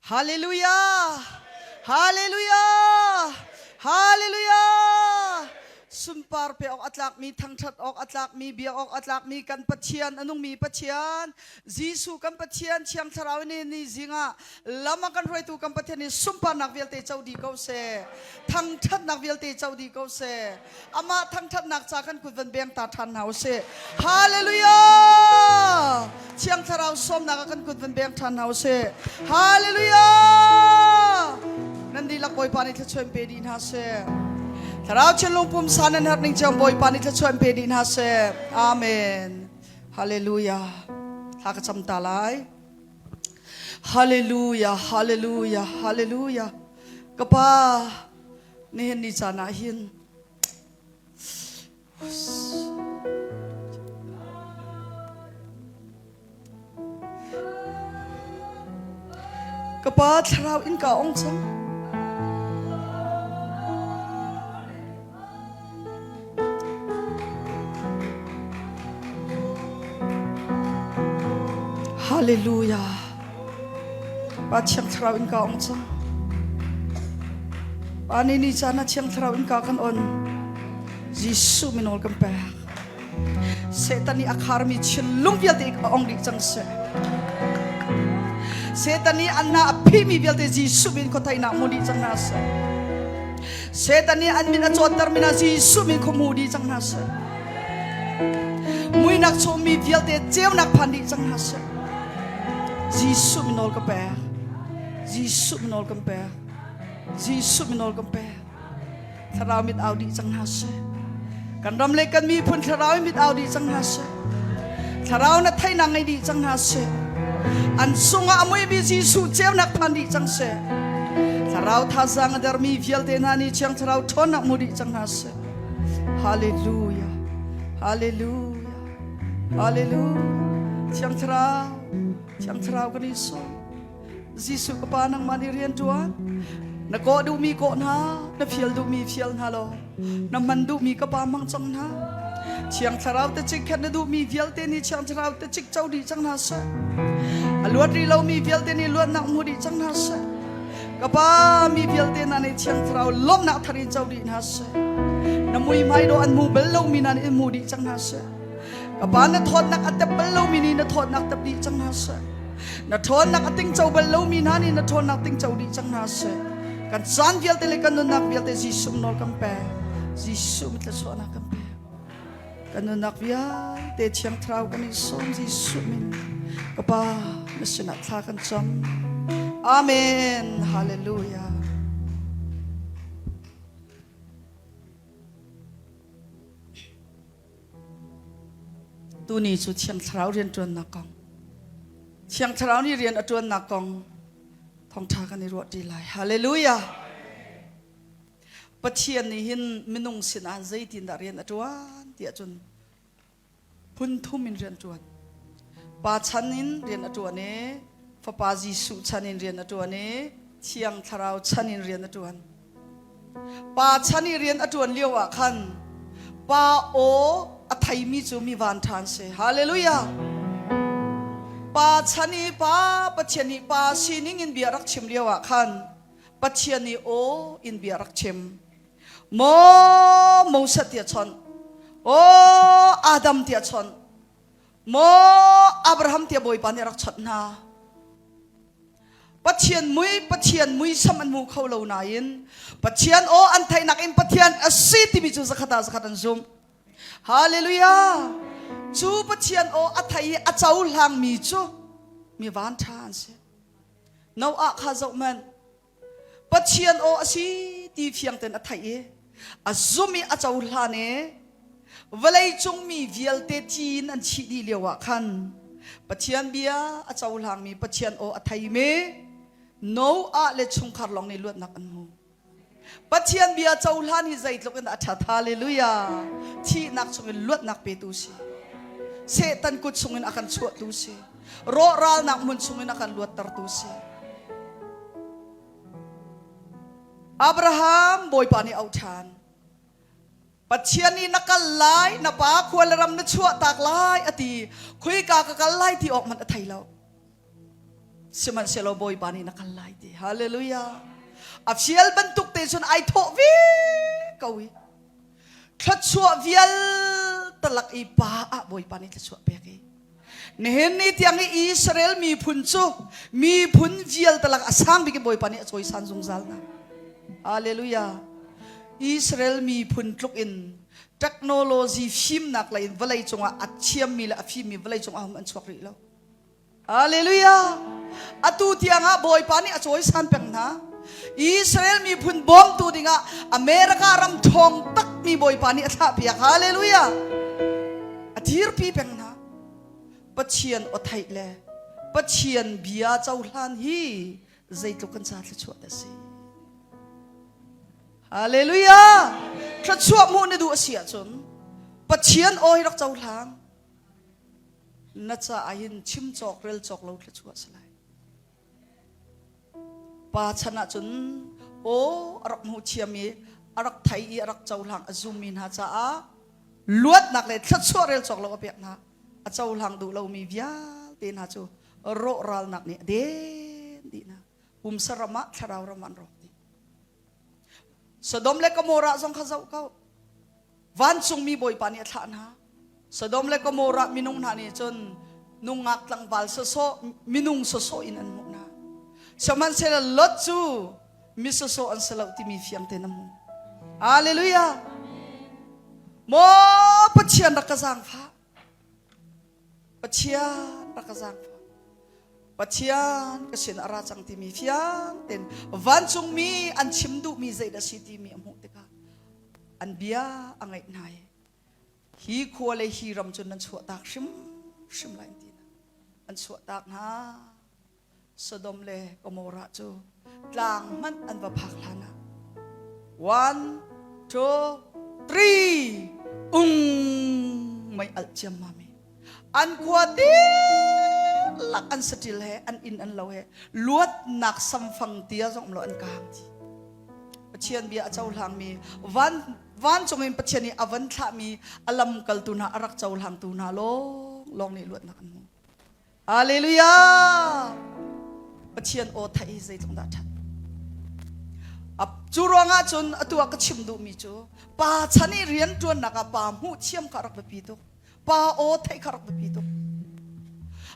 Hallelujah! Hallelujah! Hallelujah! Sunpar pe awk a tlakmi, thangṭhat awk a tlakmi, biak awk a tlakmi kan Pathian, a nungmi Pathian, Jesuh kan Pathian, Thiang Thlarau nih ni zing ah lam a kan hruaitu kan Pathian nih sunparnak vialte co dih ko seh. Thangṭhatnak vialte co dih ko seh. Amah thangṭhatnak ca kan kut van beng ta ṭhan hna usih. Hallelujah! Thiang Thlarau sawmnak ah kan kut van beng ṭhan hna usih. Hallelujah! Nan dihlak Bawipa nih thluachuah in pe dih hna seh. Thlarau thinlung pumsa nan herh ning cio Bawipa nih thluachuah in pe dih hna seh. Amen. Hallelujah. Thla ka cam ta lai. Hallelujah, hallelujah, hallelujah. Ka pa, nihin ni caan ah hin ka pa thlarau in ka ong cang. Hallelujah. Pa Thiang Thlarau in ka ong cang. Pa ni ni caan ah Thiang Thlarau in ka kan on. Jesuh min nawl kan pek. Satan nih a kharmi thinlung vialte a ong dih cang seh. Satan nih an hna a phihmi vialte Jesuh min khuathainak mu dih cang hna seh. Satan nih an min a cawntermi hna Jesuh min khu mu dih cang hna seh. Muinak chungmi vialte ceunak phan dih cang hna seh. Jesuh min nawl ka pek. Jesuh min nawl kan pek. Jesuh min nawl kan pek. Thlarau mit au dih cang hna seh. Kan ram le kan miphun thlarau mit au dih cang hna seh. Thlarau na theihnak ngei dih cang hna seh. An sungah a muimi Jesuh ceunak phan dih cang seh. Thlarau thazaang a dermi vialte hna nih Thiang Thlarau ṭhawnnak mu dih cang hna seh. Hallelujah. Hallelujah. Hallelujah. Thiang Thlarau, Thiang Thlarau kan i sawm. Jesuh ka Pa nangmah nih rian ṭuan. Na kawh duhmi kawh hna, na fial duhmi fial hna law, na hman duhmi ka Pa hmang cang hna. Thiang Thlarau te cik na duhmi vialte nih Thiang Thlarau te cik co dih cang hna seh. A luat rih lomi vialte nih luatnak hmu dih cang hna seh. Ka Pa mi vialte hna nih Thiang Thlarau lawmhnak thar in co dih hna seh. Na muihmai dawh an hmu bal lomi hna nih in hmu dih cang hna seh. Ka Pa na thawtnak a tep bal lomi nih na thawtnak tep dih cang hna seh. Na ṭhawnnak a tingco bal lomi hna nih na ṭhawnnak tingco dih cang hna seh. Kan caan vialte le kan nunnak vialte Jesuh nawl kan pek. Jesuh mitthla kan pek. Kan nunnak vialte Thiang Thlarau kan i sawm Jesuh min. Ka Pa, na sinah thla kan cam. Amen. Hallelujah. Tuni cu Thiang Thlarau rianṭuannak kong Thiang Thlarau nih rian a ṭuannak kong thawngṭha kan i ruah ṭi lai. Hallelujah! Pathian nih hin minung sinah zeitindah rian a ṭuan tiah cun phun thum in rian ṭuan. Pa chan in rian a ṭuan i Fapa Jesuh chan in rian a ṭuan i Thiang Thlarau chan in rian a ṭuan. Pa chan i rian a ṭuan lio ah khan pa aw a theimi cu mi van ṭhan si. Hallelujah! Pa chan i pa Pathian nih pa sining in bia rak chim lio ah khan Pathian nih aw in bia rak chim. Maw Moses tiah chawnh. Aw Adam tiah chawnh. Maw Abraham tiah Bawipa nih a rak chawnh hna. Pathian mui Pathian muisam an hmu kho lo nain Pathian aw an theihnak in Pathian a si timi cu zakhat ah zakhat an zumh. Hallelujah! Cu Pathian aw a thei i a cohlangmi cu mi van ṭha an si. Noah kha zoh hmanh. Pathian aw a si ti fiang tein a theih i a zum i a cohlan i vawleicung mi vialte thi in an chih dih lio ah khan Pathian bia a cohlangmi Pathian aw a theimi Noah le chungkhar lawng nih luatnak an hmu. Pathian bia cohlan hi zeitluk in a ṭhat. Hallelujah! Thihnak chungin luatnak petu si. Satan kut chungin a kan chuahtu si. Rawhralnak hmun chungin a kan luattertu si. Abraham Bawipa nih auh ṭhan. Pathian nih na kal lai, na pa khua le ram na chuah tak lai a ti. Khuika ka kal lai ti awk hmanh a thei lo. Sihmanhsehlaw Bawipa nih na kal lai ti. Hallelujah. A fial bantuk te cun ai thawh ve ko i thluachuah vial talak i pa ah Bawipa nih thluachuah pek i nihin ni tiang i Israel miphun cu miphun vialte lak a sang bik i Bawipa nih a cawisan zungzal hna. Hallelujah. Israel miphun tluk in technology fimnak lei in vawlei cungah a thiammi le a fimmi vawlei cungah hum an chuak rih lo. Hallelujah. Atu tiangah Bawipa nih a cawisan peng hna. Israel miphun bawmtu dingah America ram thawng takmi Bawipa nih a thlahpiak. Hallelujah. A dirpi peng hna. Pathian aw theih le Pathian bia cohlan hi zeitluk kan ca thluachuah dah si. Hallelujah. Thluachuah hmuh na duh a si ahcun Pathian aw hi rak cohlang. Na caah hin chim cawk rel cawk lo thluachuah si lai. Pa chan ahcun aw a rak hmu thiam i a rak thei i a rak cohlang a zummi hna caah luatnak le thluachuah rel cawk lo a pek hna. A cohlang duh lomi vialte hna cu rawhralnak nih a den dih hna. Pumsa ram ah thlarau ram ah an rawk dih. Sodom le Gomorrah zong kha zoh ko. Vancungmi Bawipa nih a thlah hna. Sodom le Gomorrah minung hna nih cun nungak tlangval sawsawh minung sawsawh in an hmuh hna. Sihmanhsehlaw Lot cu mi sawsawh an si lo timi fiang tein a hmu. Hallelujah. Maw Pathian rak ka zaangfah. Pathian rak ka zaangfah. Pathian ka sin a ra cang timi fiang tein vancungmi an chim duhmi zeidah si timi a hmuh tikah an bia a ngaih hna i hi khua le hi ram cu nan chuahtak hrim hrim lai an ti hna. An chuahtak hna. Sodom le Gomorrah cu tlang hmanh an va phak hlan ah one two three ung mei alh ciammam i an khua dihlak an saṭil he an inn an lo he luatnak samfang tia zong um lo an kaang dih. Pathian bia a cohlangmi van vancung in Pathian nih a van thlahmi a lamkaltu hna a rak cohlangtu hna lawng lawng nih luatnak an hmu. Hallelujah! Pathian aw theih hi zeitluk dah ṭhat. Cu ruangah cun atu ah ka chim duhmi cu pa chan i rianṭuannak ah pa hmuh thiam kha rak biapi tuk. Pa aw theih kha rak biapi tuk.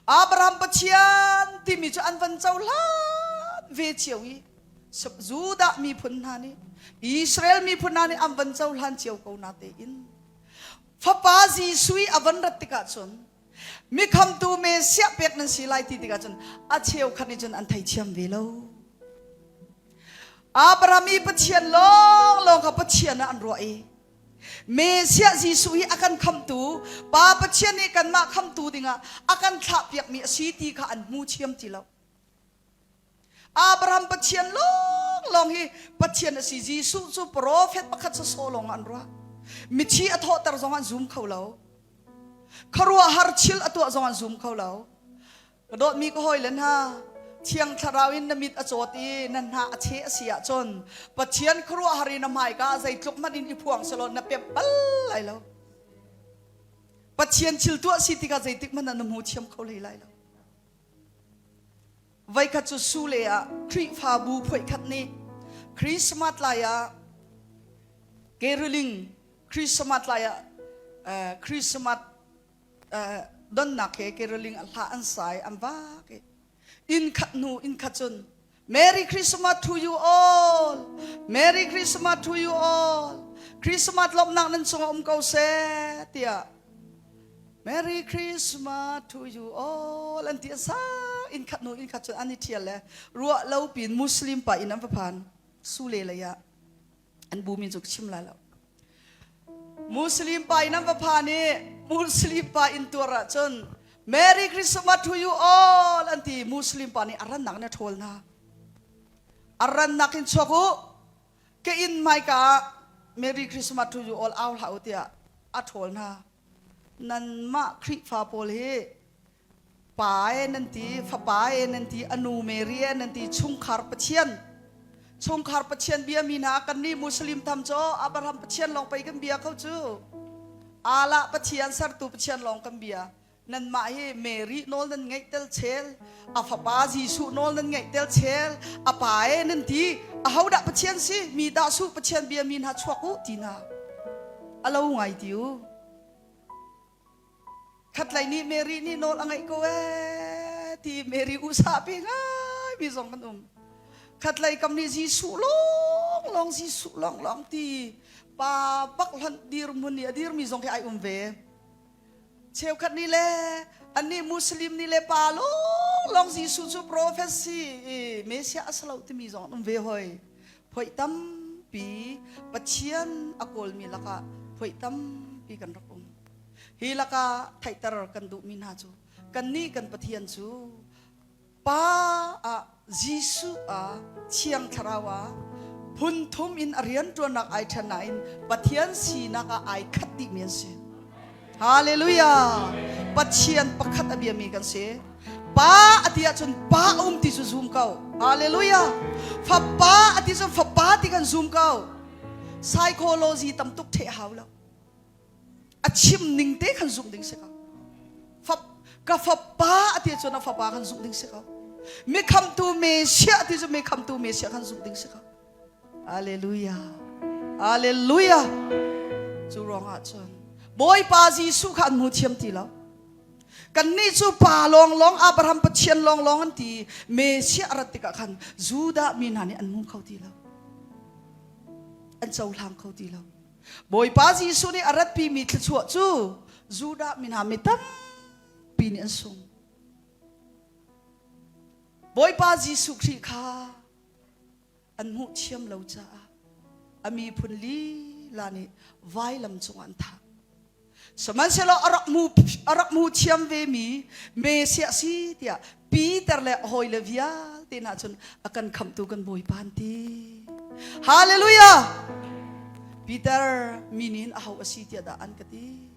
Abraham Pathian timi cu an van cohlan ve cio i Judah miphun hna nih Israel miphun hna nih an van cohlan cio ko na tein fapa Jesuh i a van rat tikah cun Mikhamtu Messiah pek nan si lai ti tikah cun a cheukhat nih cun an theithiam ve lo. Abraham i Pathian lawnglawng kha Pathian ah an ruah i Messiah Jesuh hi a kan khamtu Pa Pathian nih kanmah khamtu dingah a kan thlahpiakmi a si ti kha an hmu thiam ti lo. Abraham Pathian lawnglawng hi Pathian a si. Jesuh cu profet pakhat sawsawh lawng an ruah. Mithi a thawhter zong an zum kho lo. Khuaruahhar thil a tuah zong an zum kho lo. Ka dawtmi ka hawile hna, Thiang Thlarau in na mit a cawt i na hna a cheh a si ahcun Pathian khuaruahhar i na hmaika ah zeitluk hmanh in i phuang selaw na pemh bal lai lo. Pathian thil tuah si tikah zeitik hmanh ah na hmu thiam kho hlei lai lo. Voikhat cu Sule ah Khrihfabu phuaikhat nih Christmas lai ah caroling Christmas lai ah Christmas donnak he caroling hla an sai an vak i inn khat hnu inn khat cun Merry Christmas to you all Merry Christmas to you all Christmas lawmhnak nan cungah um ko seh tiah Merry Christmas to you all an ti sa inn khat hnu inn khat cun an i ṭhial le ruah lo pin Muslim pa inn an va phan Sule lei ah an bu min cu ka chim lai lo Muslim pa in an va phan i Muslim pa inn tuar ah cun Merry Christmas to you all an ti Muslim pa nih a rannak in a ṭhawl hna a rannak in chuak u ka inn hmaika ah Merry Christmas to you all au hlah u tiah a ṭhawl hna nanmah Khrihfa pawl hi Pa e nan ti, Fapa e nan ti, Anu Mary e nan ti, chungkhar Pathian. Chungkhar Pathian bia mi hna kannih Muslim tham cu Abraham Pathian lawng pei kan bia kho cu. Allah Pathian sertu Pathian lawng kan bia. Nanmah hi Mary nawl nan ngeih tel chel, a fapa Jesuh nawl nan ngeih tel chel, a pa e nan ti, ahodah Pathian si, mi dah su Pathian bia mi hna chuak u ti hna. A lo ngai ti u. Khatlei nih Mary nih nawl a ngeih ko ee ti Mary usa pi ngai mi zong kan um. Khatlei kam nih Jesuh lawng lawng Jesuh lawng lawng ti pa bak hlonh dirhmun i a dirmi zong khi ai um ve. Cheukhat nih le annih Muslim nih le pa lawng lawng Jesuh cu prophet si i Messiah a si lo timi zong an um ve hoi. Phoih tampi Pathian a kawlmi lakah phoih tampi kan rak um. Hi lakah theihter kan duhmi hna cu kannih kan Pathian cu Pa ah Jesuh ah Thiang Thlarau ah phun thum in a rianṭuannak ai ṭhen nain Pathian sinak ah ai khat dihmi an si. Hallelujah! Pathian pakhat a biami kan si. Pa a ti ahcun Pa a um ti cu zum ko. Hallelujah! Fapa a ti cun Fapa ti kan zum ko. Psychology tam tuk ṭheh hau lo. A chim ning te khan zumh ding si ko. Ka fapa a ti cun a fapa khan zumh ding si ko. Mi khamtu Messiah ti cu mi khamtu Messiah khan zumh ding si ko. Hallelujah. Hallelujah. Cu ruangah cun Bawipa Jesuh kha an hmu thiam ti lo. Kannih cu pa lawnglawng Abraham Pathian lawnglawng an ti Messiah a rat tikah khan Judah mi hna nih an hmu kho ti lo. An cohlang kho ti lo. Bawipa Jesuh nih a ratpimi thluachuah cu Judah mi hna mi tampi nih an sung. Bawipa Jesuh Khrih kha an hmuh thiam lo caah a miphun lila nih vailam cungah an thah. Sihmanhsehlaw a rak hmu a rak hmu thiam vemi Messiah si tiah Peter le a hawile vialte hna cun a kan khamhtu kan Bawipa an ti. Hallelujah! Peter minin aho a si tiah dah an ka ti.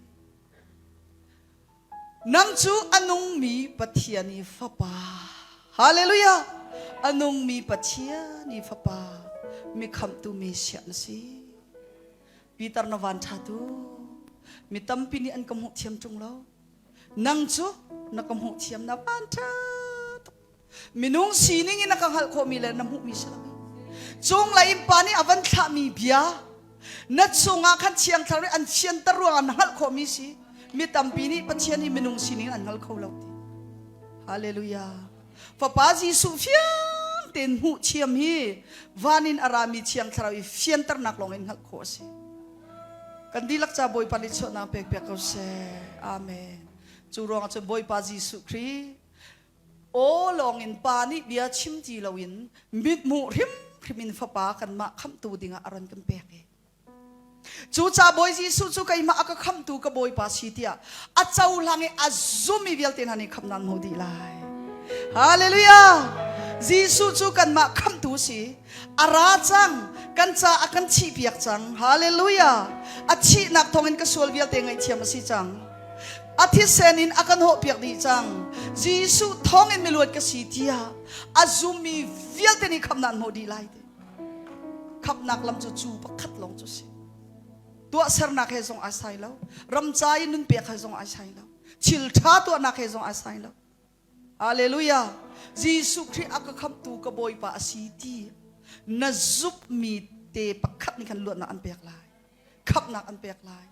Nang cu a nungmi Pathian i fapa. Hallelujah! A nungmi Pathian i fapa, mi khamhtu Messiah na si. Peter na van ṭha tu. Mi tampi nih an ka hmuh thiam ṭung lo. Nang cu na ka hmuh thiam na van ṭha tuk. Minung sining in na ka hngalh khawhmi le na hmuhmi si lo. Cunglei in pa nih a van thlahmi bia na chungah khan thiang thlarau nih an fianter ruangah na hngalh khawhmi si. Mi tampi nih Pathian hi minung sining in an hngal kho lo ti. Hallelujah. Fapa Jesuh fiang tein hmuh thiam hi van in a rami thiang thlarau i fianternak lawng in hngalh khawh a si. Kan dihlak ca Bawipa nih chuahnak pek piak ko seh. Amen. Cu ruangah cun Bawipa Jesuh Khrih aw lawng in Pa nih bia chim ti loin mithmuh hrimhrim in Fapa kanmah khamhtu dingah a ron kan pek i Cucaah Bawi Jesuh cu keimah a ka khamhtu ka Bawipa si tiah a cohlang i a zummi vialte hna nih khamhnak an hmu dih lai. Hallelujah! Jesuh cu kanmah khamhtu si. A ra cang, kan ca a kan thihpiak cang. Hallelujah! A thihnak thawngin ka sual vialte ngaihthiam a si cang. A thisen in a kan hawhpiak dih cang. Jesuh thawngin miluat ka si tiah a zummi vialte nih khamhnak an hmuh dih lai. Khamhnak lam cu cu pakhat lawng cu si. Tuahsernak he zong ai sai lo. Ramca i nun pek he zong ai sai lo. Thil ṭha tuahnak he zong ai sai lo. Hallelujah. Jesuh Khrih a ka khamhtu ka Bawipa a si ti na zumhmi te pakhat nih khan luatnak an pek lai. Khamhnak an pek lai.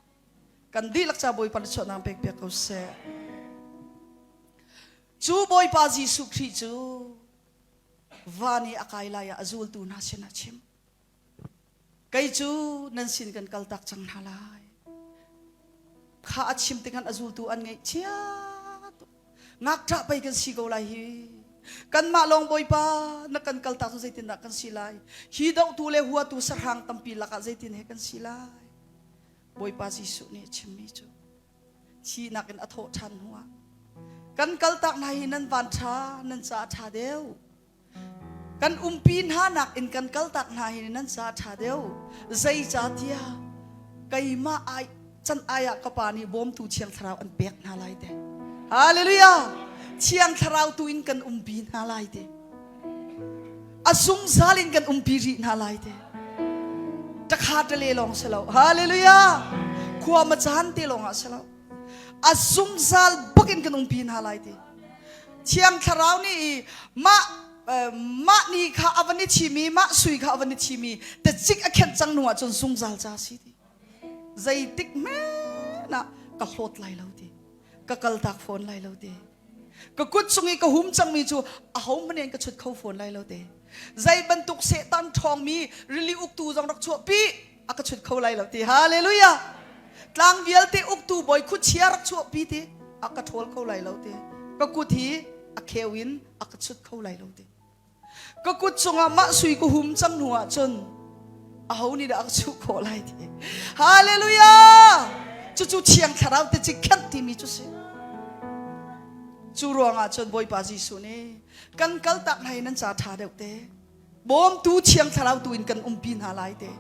Kan dihlak ca Bawipa nih chuahnak pek piak ko seh. Cu Bawipa Jesuh Khrih cu van i a kai lai ah a zultu hna sin a chim. Kei cu nan sin kan kaltak cang hna lai. Kha a chim tikhan a zultu an ngaihchia tuk. Ngakṭah pei kan si ko lai hi. Kanmah lawng Bawipa na kan kaltak cu zeitindah kan si lai? Hi dohtu le huatu sahrang tampi lakah zeitin he kan si lai? Bawipa Jesuh nih a chimmi cu thihnak in a thawh ṭhan hnuah kan kaltak hna hi nan van ṭha nan ca a ṭha deuh kan umpi hna nak in kan kaltak hna hi nan ca a ṭha deuh zeicahtiah keimah ai can ai ah ka pa nih bawmtu thiang thlarau an pek hna lai te hallelujah thiang thlarau tu in kan umpi hna lai te A zungzal in kan umpi rih hna lai te. Takha tale lawng si lo. Hallelujah. Khua ma caan te lawng ah si lo. A zungzal bak in kan umpi hna lai ti. Thiang Thlarau nih mah mah ni kha a van i thimi, mah sui kha a van i thimi, te cik a khenh cang hnu ahcun zungzal ca si ti. Zeitik hmanh ah ka hlawt lai lo ti. Ka kaltak fawn lai lo ti. Ka kut chung i ka hum cangmi cu ahohmanh in ka chut kho fawn lai lo te. Zei bantuk Satan ṭhawngmi rili uktu zong rak chuahpi a ka chut kho lai lo ti. Hallelujah! Tlang vialte uktu bawi khuachia rak chuahpi ti a ka ṭhawl kho lai lo ti. Ka kut hi a kheu in a ka chut kho lai lo ti. Ka kut cungah mah sui ka hum cang hnu ah cun aho nih dah a ka chuh khawh lai ti. Hallelujah! Cucu Thiang Thlarau te ci khenh timi cu si. Cu ruangah cun Bawipa Jesuh nih kan kaltak hna hi nan ca ṭha deuh te. Bawmtu Thiang Thlarau tu in kan umpi hna lai te.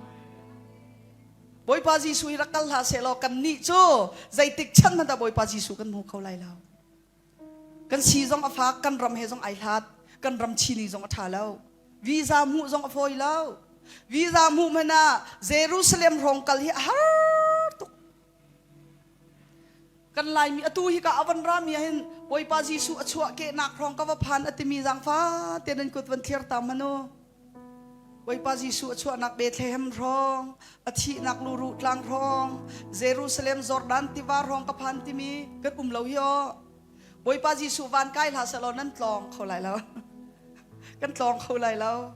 Bawipa Jesuh hi rak kal hlah sehlaw kannih cu zeitik chan hmanh ah Bawipa Jesuh kan hmu kho lai lo. Kan si zong a fak, kan ram he zong ai hlat, kan ram chini zong a ṭha lo. Visa hmuh zong a fawi lo. Visa hmuh hmanh ah Jerusalem hrawng kal hi a har tuk. Kan Laimi atu hi ka avan rami ah hin Bawipa Jesuh a chuah kehnak hrawng ka va phan a timi zaangfa te nan kut van thlir ta hmanh u. Bawipa Jesuh a chuahnak Bethlehem hrawng, a thihnak luruh tlang hrawng, Jerusalem Jordan tiva hrawng ka phan timi kan um lo hi aw. Bawipa Jesuh van kai hlah sehlaw nan tlawng kho lai lo. kan tlawng kho lai lo.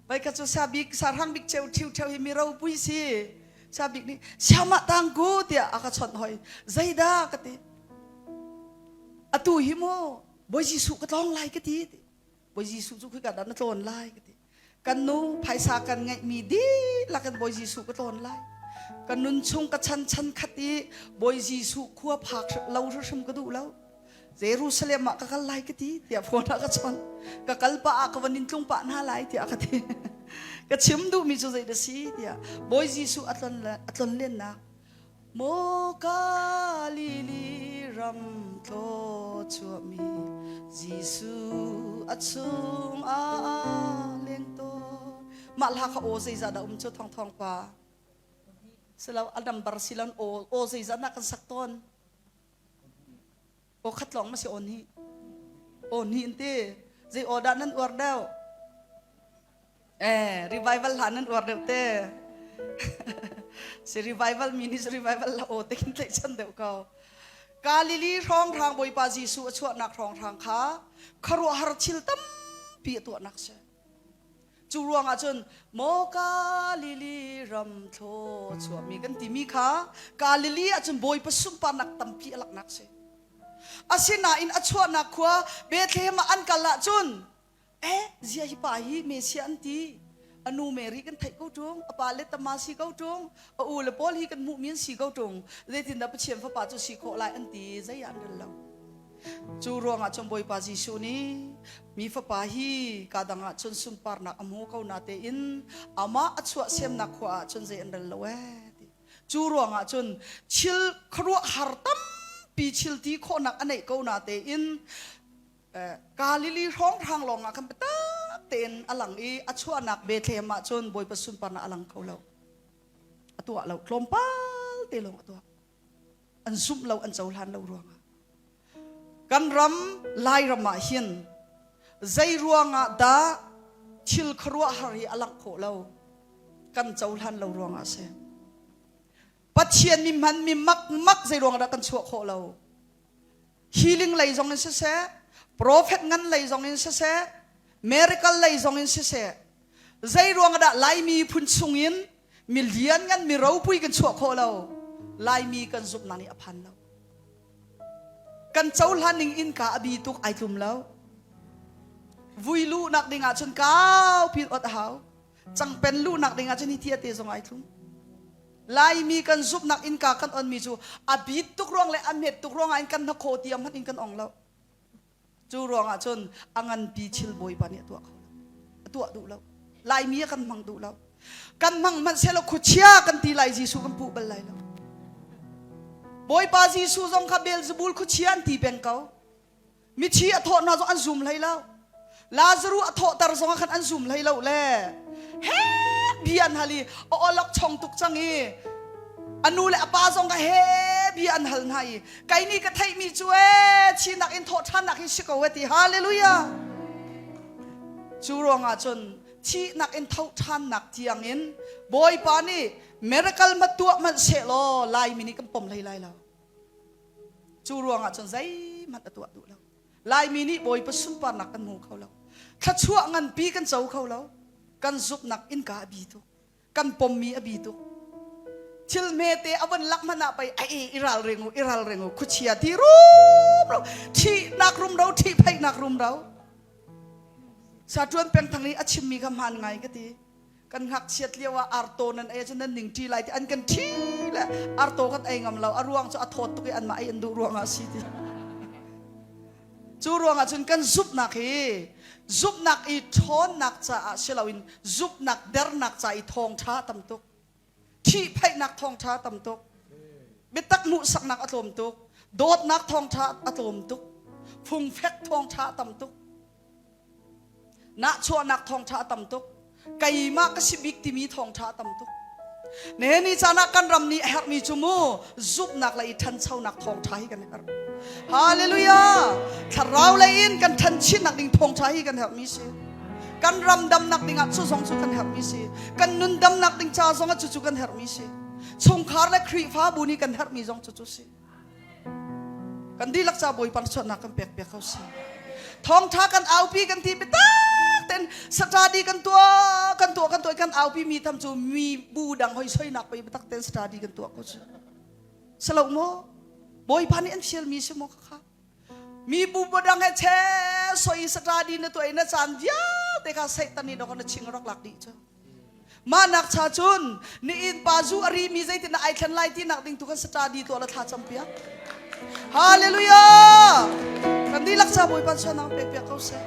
Vai kha cu sabik sarhang bik cheu thiu theu hi mi ropui si. Sabik nih siamah tangku tiah a ka chawnh hoi. Zeidah ka ti. Atu hi mu Bawi Jesuh ka tlawng lai ka ti. Bawi Jesuh cu khika dah na tlawn lai ka ti. Kan nu phaisa kan ngeihmi dihlak in Bawi Jesuh ka tlawn lai. Ka nun chung ka chan chan khat i Bawi Jesuh khua phak lo hrim ka duh lo. Jerusalem ah ka kal lai ka ti tiah phone ah ka chawnh. Ka kal pah ah ka van in tlung pah hna lai tiah ka ti. ka chim duhmi cu zei dah si tiah Bawi Jesuh a tlon a tlon lennak Maw Galilee ram tlaw chuahmi Jesuh a chung ah leng tawn. Mah hla kha aw zeizah dah um cu thong thong pa. Silo a number silon aw aw zeizah na kan sak tawn. Aw khat lawng ma si aw hnih. Aw hnih in ti. Zei aw dah nan uar deuh? Eh, revival hla nan uar deuh te. Si revival mi nih revival la aw te kin tlaihchan deuh ko. Galilee hrawnghrang Bawipa Jesuh a chuahnak hrawnghrang kha khuaruahhar thil tampi a tuahnak si. Cu ruangah cun maw Galilee ram thlaw chuahmi kan timi kha Galilee ah cun Bawipa sunparnak tampi a laknak si. Asinain a chuahnak khua Bethlehem ah an kal ahcun Eh, zia hi pa hi Messiah an ti. A nu Mary kan theih ko ṭung, a pa le tama si ko ṭung, a u le pawl hi kan hmuhmi an si ko ṭung. Zeitindah Pathian fapa cu si khawh lai an ti, zei ah an rel lo. Cu ruangah cun Bawipa Jesuh nih mi fapa hi ka dang ah cun sunparnak a hmu ko na tein amah a chuah semnak khua ah cun zei an rel lo ee ti. Cu ruangah cun thil khuaruahhar tampi thil ti khawhnak a neih ko na tein Galilee hrawnghrang lawng ah khan biatak tein a lang i a chuahnak Bethlehem ah cun Bawipa sunparnak a lang kho lo. A tuah lo. Tlawmpal te lawng a tuah. An zumh lo, an cohlan lo ruangah. Kan ram Lairam ah hin zei ruangah dah thil khuaruahhar hi a langh khawh lo? Kan cohlan lo ruangah a si. Pathian mi hman mi mak mak zei ruangah dah kan chuah khawh lo? Healing lei zong in siseh, prophet ngan lei zong in siseh, miracle lei zong in siseh, zei ruang dah Laimi phun chung in mi lian ngan mi ropui kan chuah khawh lo? Laimi kan zumhnak nih a phan lo. Kan cohlan ning innka a bi tuk ai tlum lo. Vui luhnak ding ah cun kau pin ot a hau. Cangpen luhnak ding ah cun hi tia te zong ai tlum. Laimi kan zumhnak innka kan onmi cu a bit tuk ruang le a hmet tuk ruangah in kan hnakhaw tiang hmanh in kan ong lo. Cu ruangah cun a nganpi thil Bawipa nih a tuah kho lo. A tuah duh lo. Laimi a kan hmang duh lo. Kan hmang hmanh sehlaw khuachia kan ti lai Jesuh kan puh bal lai lo. Bawipa Jesuh zong kha Beelzebul khuachia an ti peng ko. Mithi a thawh hna zong an zum hlei lo. Lazaruh a thawhter zong ah khan an zum hlei lo le he bia an hal i a olok chong tuk cang i a nu le a pa zong kha he bia an hal hna i kai nih ka theihmi cu ee thinak in thawh ṭhannak hi si ko e ti hallelujah cu ruangah cun thihnak in tho ṭhannak tiangin Bawipa nih miracle ma tuah hmanh seh law Laimi nih kan pom hlei lai lo cu ruangah cun zeihmanh a tuah duh lo Laimi nih Bawipa sunparnak kan hmu kho lo thluachuah nganpi kan co kho lo kan zumhnak innka a bi tuk kan pommi a bi tuk thil hmete a von lak hmanh ah pei a e i ral ring u i ral ring u khuachia ti rumro thihnak rumro thihphaihnak rumro sa tuan peng thang i a chimmi kha hmaan ngai ka ti kan ngakchiat lio ah arto nan ei cun nan ning ṭi lai ti an kan ṭhi le arto kan ei ngam lo a ruang cu a thawt tuk i anmah ei an duh ruangah si ti Cu ruangah cun kan zumhnak hi zumhnak i ṭhawnnak caah si loin zumhnak dernak ca i thawngṭha tam tuk. Ṭhihphaihnak thawngṭha tam tuk. Biatak hmuhsaknak a tlawm tuk. Dawtnak thawngṭha a tlawm tuk. Fungfek thawngṭha a tam tuk. Nahchuahnak thawngṭha a tam tuk. Keimah ka si bik timi thawngṭha a tam tuk. Nihin ni caan ah kan ram nih a herhmi cu mu zumhnak le i ṭhanchonak thawngṭha hi kan herh. Hallelujah! Thlarau lei in kan ṭhanchinnak ding thawngṭha hi kan herhmi si. Kan ram damnak ding ah cu zong cu kan herhmi si. Kan nun damnak ding ca zong ah cucu kan herhmi si. Chungkhar le Khrihfabu nih kan herhmi zong cucu si. Kan dihlak ca Bawipa suatnak kan pek piak ko si. Thawngtha kan aupi kan ti bitak ten study kan tuah kan tuah kan tuah kan aupi mi tham cu mi bu dang hoi soinak pei bitak ten study kan tuah ko cu. Salo mo Bawipa nih an fial mi si mo kha mi bu dang he che soi study na tuah na caan vialte kha Satan nih dok na ching rak lak dih cu. Mah nak cha cun ni inn pa zu a ri mi zeitin dah ai thlen lai ti nak ding tu kan study tuah la thla cam piak. Hallelujah! Kan dihlak ca Bawipa suanang pek piak ko seh.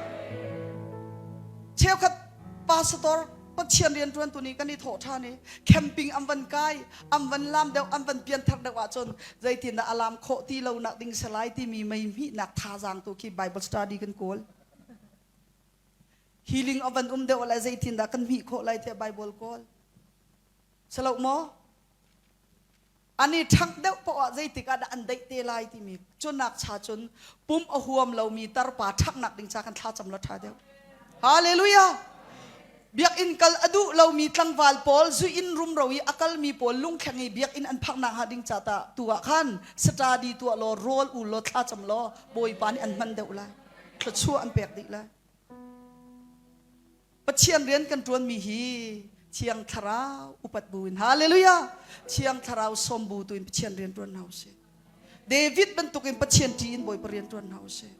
Cheukhat pastor Pathian rian tuan tu nih kan i thawh ṭhan i camping an van kai an van lam deuh an van pianthar deuh ahcun zeitin dah a lam khawh ti lo nak ding salai timi mei hmihnak thazaang tu khi Bible study kan kawl. Healing a van um deuh lai zeitin dah kan hmih khawh lai tiah Bible kawl. Salo maw? An i ṭhangh deuh poah ah zeitik ah dah an daih te lai timi cunak cha cun pum a huam lomi tarpa ṭhanghnak ding ca kan thlacam la ṭha deuh. Hallelujah! Biakinn kal a duh lomi tlangval pawl zu inn rumro i a kalmi pawl lungthleng i biakinn an phaknak hnga ding ca ta tu ah khan study tuah law rawl ul law thlacam law Bawipa nih an hman deuh lai. Thluachuah an pek dih lai. Pathian rian kan ṭuanmi hi Thiang Thlarau upat bu in Hallelujah Thiang Thlarau sawm bu tu in Pathian rian ṭuan hna usih. David bantukin Pathian ṭih in Bawipa rian ṭuan hna usih.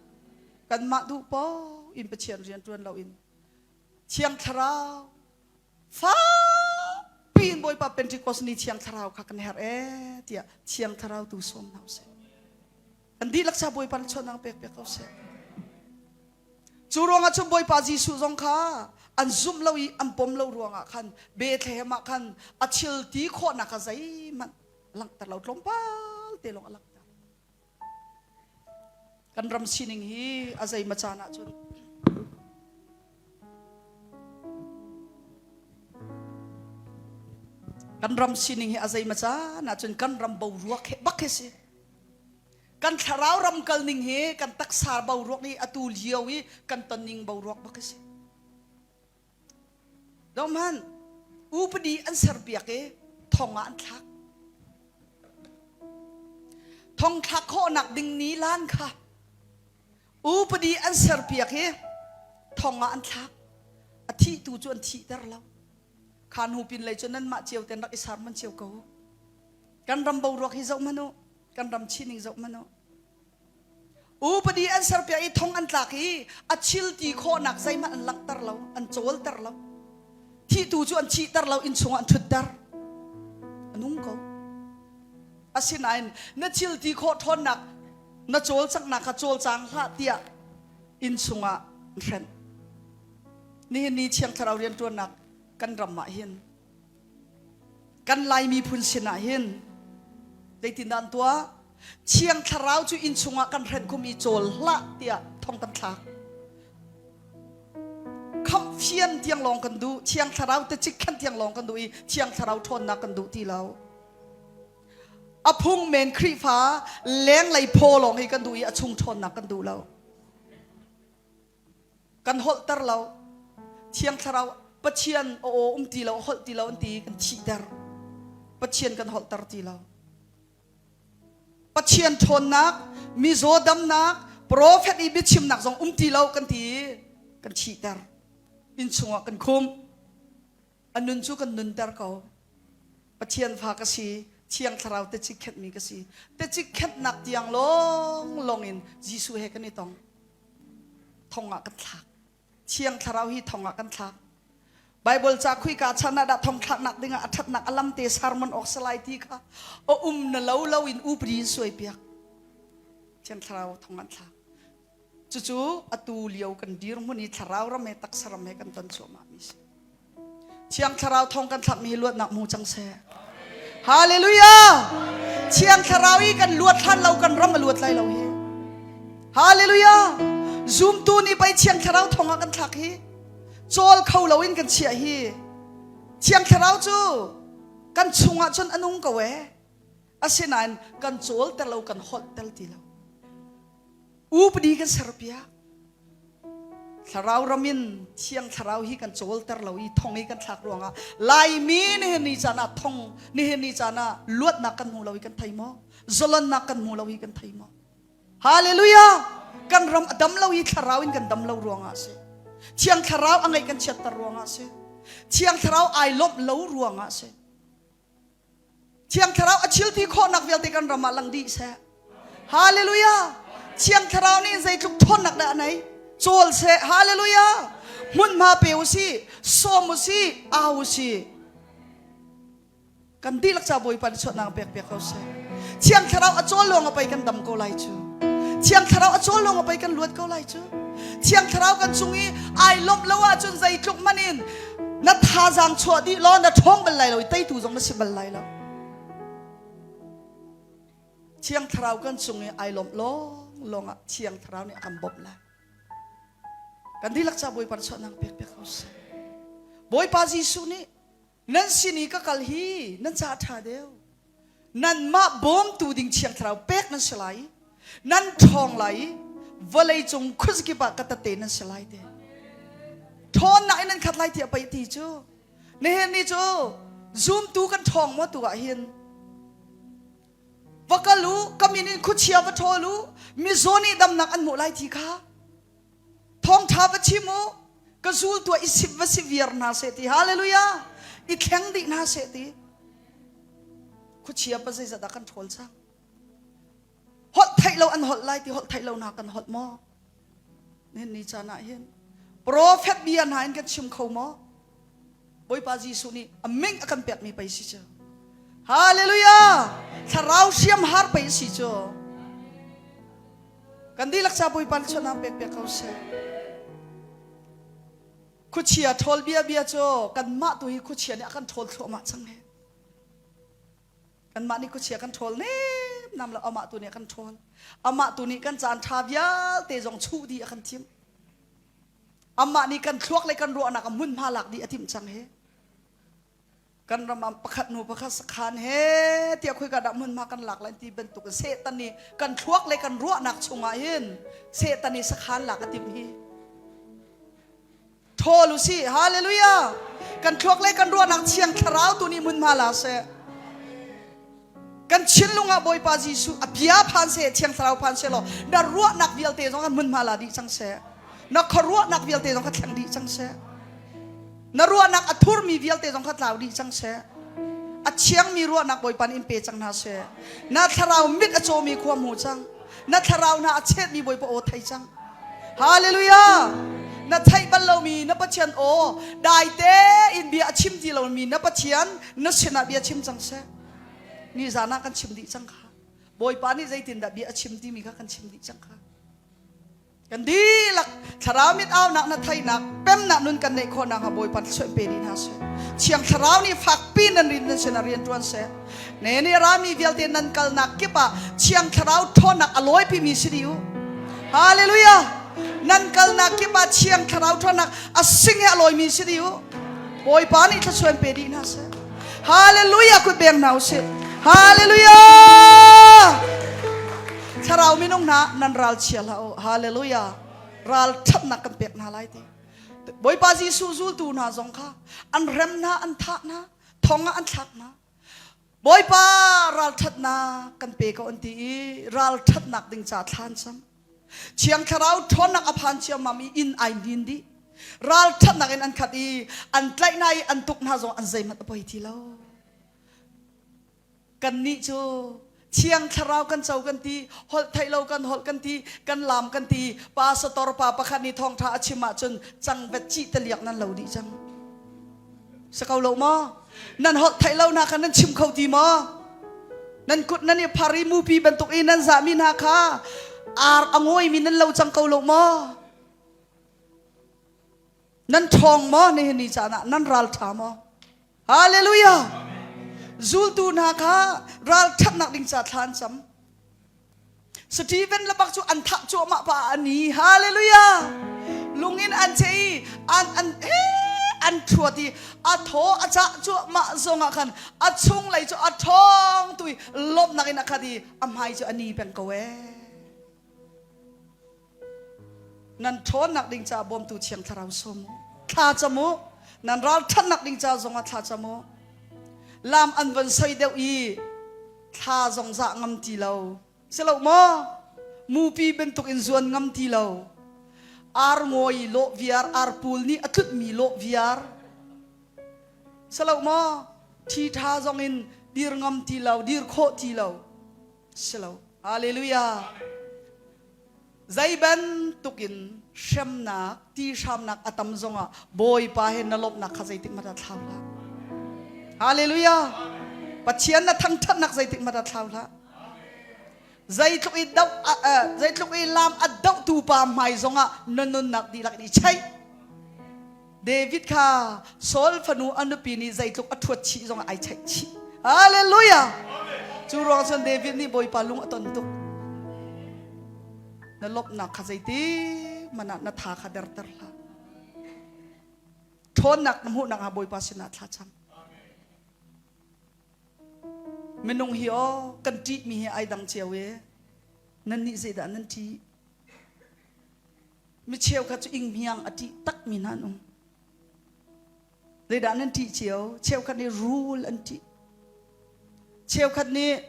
Kanmah duh paoh in Pathian rian ṭuan loin Thiang Thlarau fakpi in Bawipa Pentecost ni Thiang Thlarau kha kan herh ee tiah Thiang Thlarau tu sawm hna usih. Kan dihlak sa Bawipa na chuahnak pek piak ko seh. Cu ruangah cun Bawipa Jesuh zong kha an zumh lo i an pom lo ruangah khan Bethlehem ah khan a thil ti khawhnak kha zeihmanh langhter lo tlawmpal te lawng a langhter. Kan ram sining hi a zeimaw caan ah cun kan ram sining hi a zeimaw caan ah cun kan ram boruak he bak hi si. Kan thlarau ram kal ning hi kan taksa boruak nih atu lio i kan ton ning boruak bak a si. Dohman upadi an serpiak i thong ah an thlak. Thong thlak khawhnak ding ni lan kha upadi an serpiak i thong ah an thlak. A thih tu cu an thihter lo. Khan hu pin lei cu nanmah cio ten rak i sarman cio ko. Kan ram boruak hi zoh hmanh u. Kan ram chining zoh hmanh u. Upadi an serpiak i thong an tlak i a thil ti khawhnak zeihmanh an langhter lo, an cawlter lo. Thihtu cu an thihter lo, inn chungah an ṭhutter. A nung ko. Asinain na thil ti khawh ṭhawnnak na cawlcanghnak kha cawlcang hlah tiah inn chungah an hrenh. Nihin ni Thiang Thlarau rianṭuannak kan ram ah hin kan Lai miphun sinah hin zeitindah an tuah? Thiang Thlarau cu inn chungah kan hrenh khum i cawl hlah tiah thong kan thlak. Khamh fian tiang lawng kan duh, Thiang Thlarau te cik khan tiang lawng kan duh i Thiang Thlarau ṭhawnnak kan duh ti lo. A phung men Khrihfa lenglei phaw lawng hi kan duh i a chung ṭhawnnak kan duh lo. Kan holhter lo. Thiang Thlarau Pathian a aw um ti lo, a holh ti lo an ti kan thihter. Pathian kan holhter ti lo. Pathian ṭhawnnak, mizaw damnak, profet i biachimnak zong um ti lo kan ti i kan thihter. Inn chungah kan khum. A nun cu kan nunter ko. Pathian fa ka si, Thiang Thlarau techik khenhmi ka si. Techik khenhnak tiang lawng lawng in Jesuh he kan i tong. Thong ah kan thlak. Thiang Thlarau hi thong ah kan thlak. Bible ca khuika chan ah dah thong thlaknak dingah a ṭhatnak a lamte sermon awk salai ti kha a um na lo lo in upadi in suai piak. Thiang Thlarau thong an thlak. Cucu atu lio kan dirhmun i thlarau ram he taksa ram he kan ton cuahmah mi si. Thiang Thlarau thong kan thlakmi hi luatnak hmu cang seh. Hallelujah! Thiang Thlarau i kan luat hlan lo kan ram a luat lai lo hi. Hallelujah! Zumtu nih pei Thiang Thlarau thong ah kan thlak hi. Cawl kho lo in kan chiah hi. Thiang Thlarau cu kan chungah cun a nung ko ee. Asinain kan cawl ter lo kan holh tel ti lo. Upadi kan serpiak. Thlarau ram in Thiang Thlarau hi kan cawlter lo i thong i kan thlak ruangah Laimi nihin ni caan ah thong nihin ni caan ah luatnak kan hmu lo i kan thei maw? Zalonnak kan hmu lo i kan thei maw? Hallelujah! Kan ram a dam lo i thlarau in kan dam lo ruangah a si. Thiang Thlarau a ngeih kan chiatter ruangah a si. Thiang Thlarau ai lawmh lo ruangah a si. Thiang Thlarau a thilti khawhnak vialte kan ram ah lang dih seh. Hallelujah! Thiang Thlarau nih zeitluk ṭhawnnak dah a nei? Cawl seh. Hallelujah! Hmunhma pe u si, sawm u si, au u si. Kan dihlak ca Bawipa nih chuahnak pek piak ko seh. Thiang Thlarau a cawl lawng a pei kan dam ko lai cu. Thiang Thlarau a cawl lawng a pei kan luat ko lai cu. Thiang Thlarau kan cung i ai lawmh lo ahcun zeitluk man in na thazaang chuah dih law na ṭhawng bal lai lo i teitu zong na si bal lai lo. Thiang Thlarau kan cung i ai lawmh lawng lawng ah Thiang Thlarau nih a kan bawmh lai. Kan dihlak ca Bawipa chuahnak pek piak ko seh. Bawipa Jesuh nih nan sin i ka kal hi nan ca ṭha deuh. Nanmah bawmtu ding Thiang Thlarau pek nan si lai i nan ṭhawng lai i vawlei cung khuazakip ah ka tate nan si lai te. Ṭhawnnak in nan khat lai tiah pei ti cu. Nihin ni cu zumtu kan ṭhawng maw tu ah hin va kal u ka min in khuachia va ṭhawl u mizaw nih damnak an hmuh lai ti kha Thawngṭha va chim u, ka zul tuah i sip va si viar hna seh ti. Hallelujah! I thleng dih hna seh ti. Khuachia pa zeizat dah kan ṭhawl cang? Holh theih lo an holh lai ti holh theih lo hna kan holh maw? Nihin ni caan ah hin profet bia hna in kan chim kho maw? Bawipa Jesuh nih a min a kan pekmi pei si cu. Hallelujah! Thlarau hriam har pei si cu. Kan dihlak ca Bawipa nih chuahnak pek piak ko seh. Khuachia ṭhawl bia bia cu kanmah tu hi khuachia nih a kan ṭhawl thluahmah cang he. Kanmah nih khuachia kan ṭhawl nem nam lo amah tu nih a kan ṭhawl. Amah tu nih kan caan ṭha vialte zong chuh dih a kan thim. Amah nih kan thluak le kan ruahnak a hmunhma lak dih a timh cang he. Kan ram ah pakhat hnu pakhat sakhan he tiah khoika dah hmunhma kan lak lai ti bantuk in Satan nih kan thluak le kan ruahnak chungah hin Satan nih sakhan lak a timh hi. Thawl u sih, hallelujah! Kan thluak le kan ruahnak thiang thlarau tu nih hmunhma la seh. Kan thinlung ah Bawipa Jesuh a bia phan seh, thiang thlarau phan seh law na ruahnak vialte zong kha hmunhma la dih cang seh. Na khuaruahnak vialte zong kha thleng dih cang seh. Na ruahnak a thurmi vialte zong kha tlau dih cang seh. A thiangmi ruahnak Bawipa nih in pe cang hna seh. Na thlarau mit a cawmi khua hmu cang. Na thlarau hna a chetmi Bawipa aw thei cang. Hallelujah! Na theih bal lomi na Pathian aw dai tein bia a chim ti lomi na Pathian na sinah bia chim cang seh. Nizan ah kan chim dih cang kha. Bawipa nih zeitindah bia a chim timi kha kan chim dih cang kha. Kan dihlak thlarau mit aunak na theihnak pemnak nun kan neih khawhnak hnga Bawipa thluachuah pe dih hna seh. Thiang Thlarau nih fakpi nan rin nan sin ah rian ṭuan seh. Ne nih rami vialte nan kalnak kip ah Thiang Thlarau ṭhawnnak a lawipimi si dih u. Hallelujah! Nan kalnak kip ah Thiang Thlarau ṭhawnnak a sing he a lawimi si dih u. Bawipa nih thluachuah pe dih hna seh. Hallelujah! Kut beng hna u sih. Hallelujah! hna nan ral chia hlah u. Hallelujah. Ral ṭhatnak kan pek hna lai ti. Bawipa Jesuh zultu hna zong kha an rem hna, an thah hna, thong ah an thlak hna. Bawipa ralṭhatnak kan pe ko an ti i ralṭhatnak ding ca thla an cam. Thiang Thlarau ṭhawnnak a phan ciammam i inn ai hnin dih. Ralṭhatnak in an khat i an tlaih hna i an tuk hna zong an zeihmanh a poi ti lo. Kannih cu Thiang Thlarau kan co kan ti, holh theih lo kan holh kan ti, kan laam kan ti, pastor pa pakhat nih thawngṭha a chim ahcun cangvet cih taliak nan lo dih cang. Si ko lo maw? Nan holh theih lo hna kha nan chim kho ti maw? Nan kut nan i phar i mupi bantuk i nan zahmi hna kha ar a ngawimi nan lo cang ko lo maw? Nan ṭhawng maw nihin ni caan ah? Nan ralṭha maw? Hallelujah! Zultu hna kha ralṭhatnak ding ca thla an cam. Stephen lebak cu an thah cuahmah pa an i hallelujah lungin an che i an an an thuat i a thaw a cah cuahmah zongah khan a chunglei cu a ṭhawng tu i lawmhnak in a khat i a hmai cu a ni peng ko ee nan ṭhawnnak ding caah bawmtu thiang thlarau sawm u thla cam u nan ralṭhatnak ding ca zongah thla cam u lam an von soi deuh i thla zong zah ngam ti lo si lo maw mupi bantuk in zuan ngam ti lo ar ngawi lawh viar ar pul nih a tlutmi lawh viar si lo maw thi ṭha zong in dir ngam ti lo dir khawh ti lo si lo hallelujah Zei bantuk in hremnak, tihramnak a tam zongah Bawipa he na lawmhnak kha zeitik hmanh ah thlau hlah. Hallelujah! Pathian na thangṭhatnak zeitik hmanh ah thlau hlah. Zeitluk i doh zeitluk i lam a dohtu pa hmai zongah na nunnak dihlak in i cheih. David kha Saul fanu a nupi nih zeitluk a ṭhuat chih zongah ai cheih chih. Hallelujah! Cu ruang cun David nih Bawipa lung a ton tuk. Na lawmhnak kha zeitik hmanh ah na tha kha derter hlah. Ṭhawnnak na hmuhnak ah Bawipa sinah thla cam. Minung hi aw kan ṭihmi hi ai dang cio i nannih zeidah nan ṭih? Mi cheukhat cu inghmiang a ṭih takmi hna an um. Zeidah nan ṭih cio? Cheukhat nih rul an ṭih. Cheukhat nih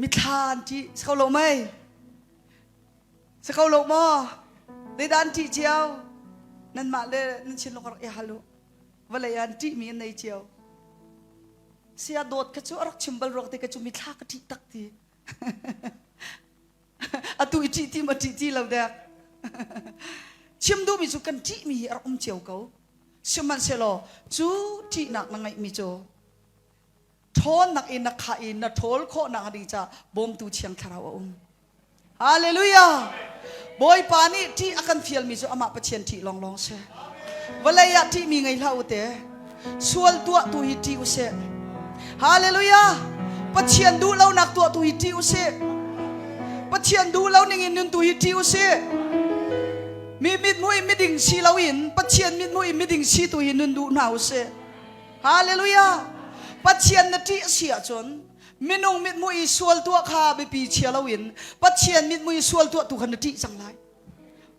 mithla an ṭih. Si ko lo mei? Si ko lo maw? Zeidah an ṭih cio? Nanmah le nan thinlung rak i hal u. Vawlei ah an ṭihmi an nei cio. Sia dawt kha cu a rak chim bal ruak te ka cu mithla ka ṭih tak ti. Atu i ṭih ti ma ṭih ti lo dek. Chim duhmi cu kan ṭihmi hi a rak um cio ko. Sihmanhsehlaw cu ṭihnak na ngeihmi cu ṭhawnnak in na khah i na ṭhawl khawhnak ding ca bawmtu Thiang Thlarau a um. Hallelujah! Bawipa nih ṭih a kan fialmi cu amah Pathian ṭih lawnglawng si. Vawlei ah ṭihmi ngei hlah u te. Sual tuah tu hi ṭih usih. Hallelujah! Pathian duh lonak tuah tu hi ṭih usih. Pathian duh lo ning in nun tu hi ṭih usih. Mi mithmuh i miding si loin Pathian mithmuh i miding si tu hi nun duh hna usih. Hallelujah! Pathian na ṭih a si ahcun minung mithmuh i sual tuah kha biapi chia loin Pathian mithmuh i sual tuah tu kha na ṭih cang lai.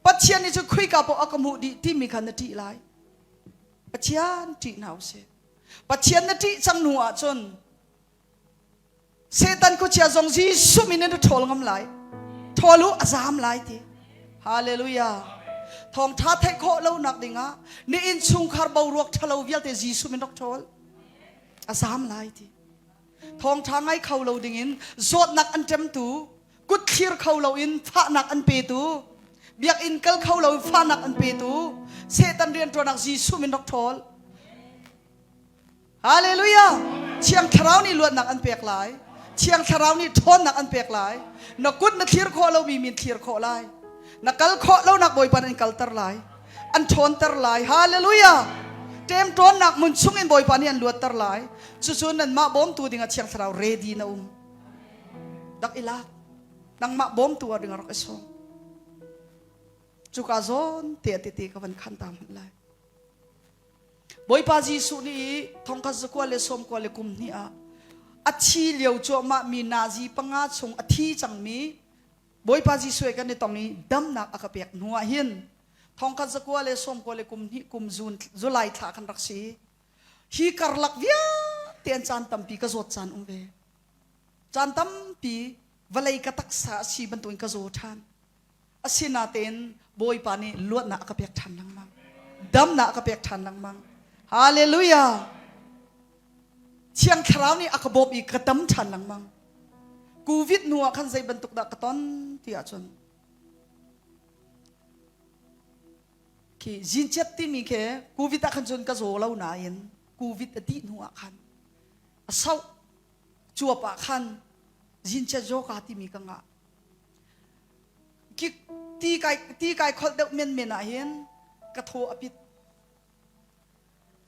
Pathian nih cun khuika paoh a ka hmuh dih timi kha na ṭih lai. Pathian ṭih hna usih. Pathian na ṭih cang hnu ahcun Satan khuachia zong Jesuh min in na ṭhawl ngam lai. Ṭhawl u a zaam lai ti. Hallelujah. Thawngṭha theih khawh lonak dingah na innchungkhar boruak ṭhalo vialte Jesuh min rak ṭhawl. A zaam lai ti. Thawngṭha ngai kho lo dingin zawtnak an ṭemtu kut thlir kho loin fahnak an petu biakinn kal kho lo fahnak an petu Satan rianṭuanak Jesuh min rak ṭhawl Hallelujah Thiang Thlarau nih luatnak an pek lai Thiang Thlarau nih ṭhawnnak an pek lai na kut na thlir khawh lomi min thlir khawh lai na kal khawh lonak Bawipa an kalter lai an ṭhawnter lai Hallelujah ṭemṭawnnak mun chungin Bawipa nih an luatter lai cucu nanmah bawmtu dingah Thiang Thlarau ready na um rak i lak nangmah bawmtu ah ding rak i sawm cuka zawn te tete ka van khan ta hmanh lai Bawipa Jesuh nih thongkhat zakua le sawmkua le kum hnih ah a thi lio cuahmah mi nazi panga chung a thi cangmi. Bawipa Jesuh he kan i tong i damnak a ka pek hnu ah hin thongkhat zakua le sawmkua le kum hnih kum June July thla kan rak si. Hi karlak vialte an caan tampi ka zawt caan um ve. Caan tampi vawlei ka taksa a si bantukin ka zaw ṭhan. Asinain Bawipa nih luatnak a ka pek ṭhan lengmang. Damnak a ka pek ṭhan lengmang. Hallelujah! Thiang Thlarau nih a ka bawmh i ka dam ṭhan lengmang. Covid hnu ah khan zei bantuk dah ka ton ti ahcun khi zinchiat timi khi Covid ah khan cun ka zaw lo nain Covid a dih hnu ah khan a sauh cuap ah khan zinchiat zawka timi ka ngah. Ti kai ti kai kholh deuh menmen ah hin ka thaw a pit.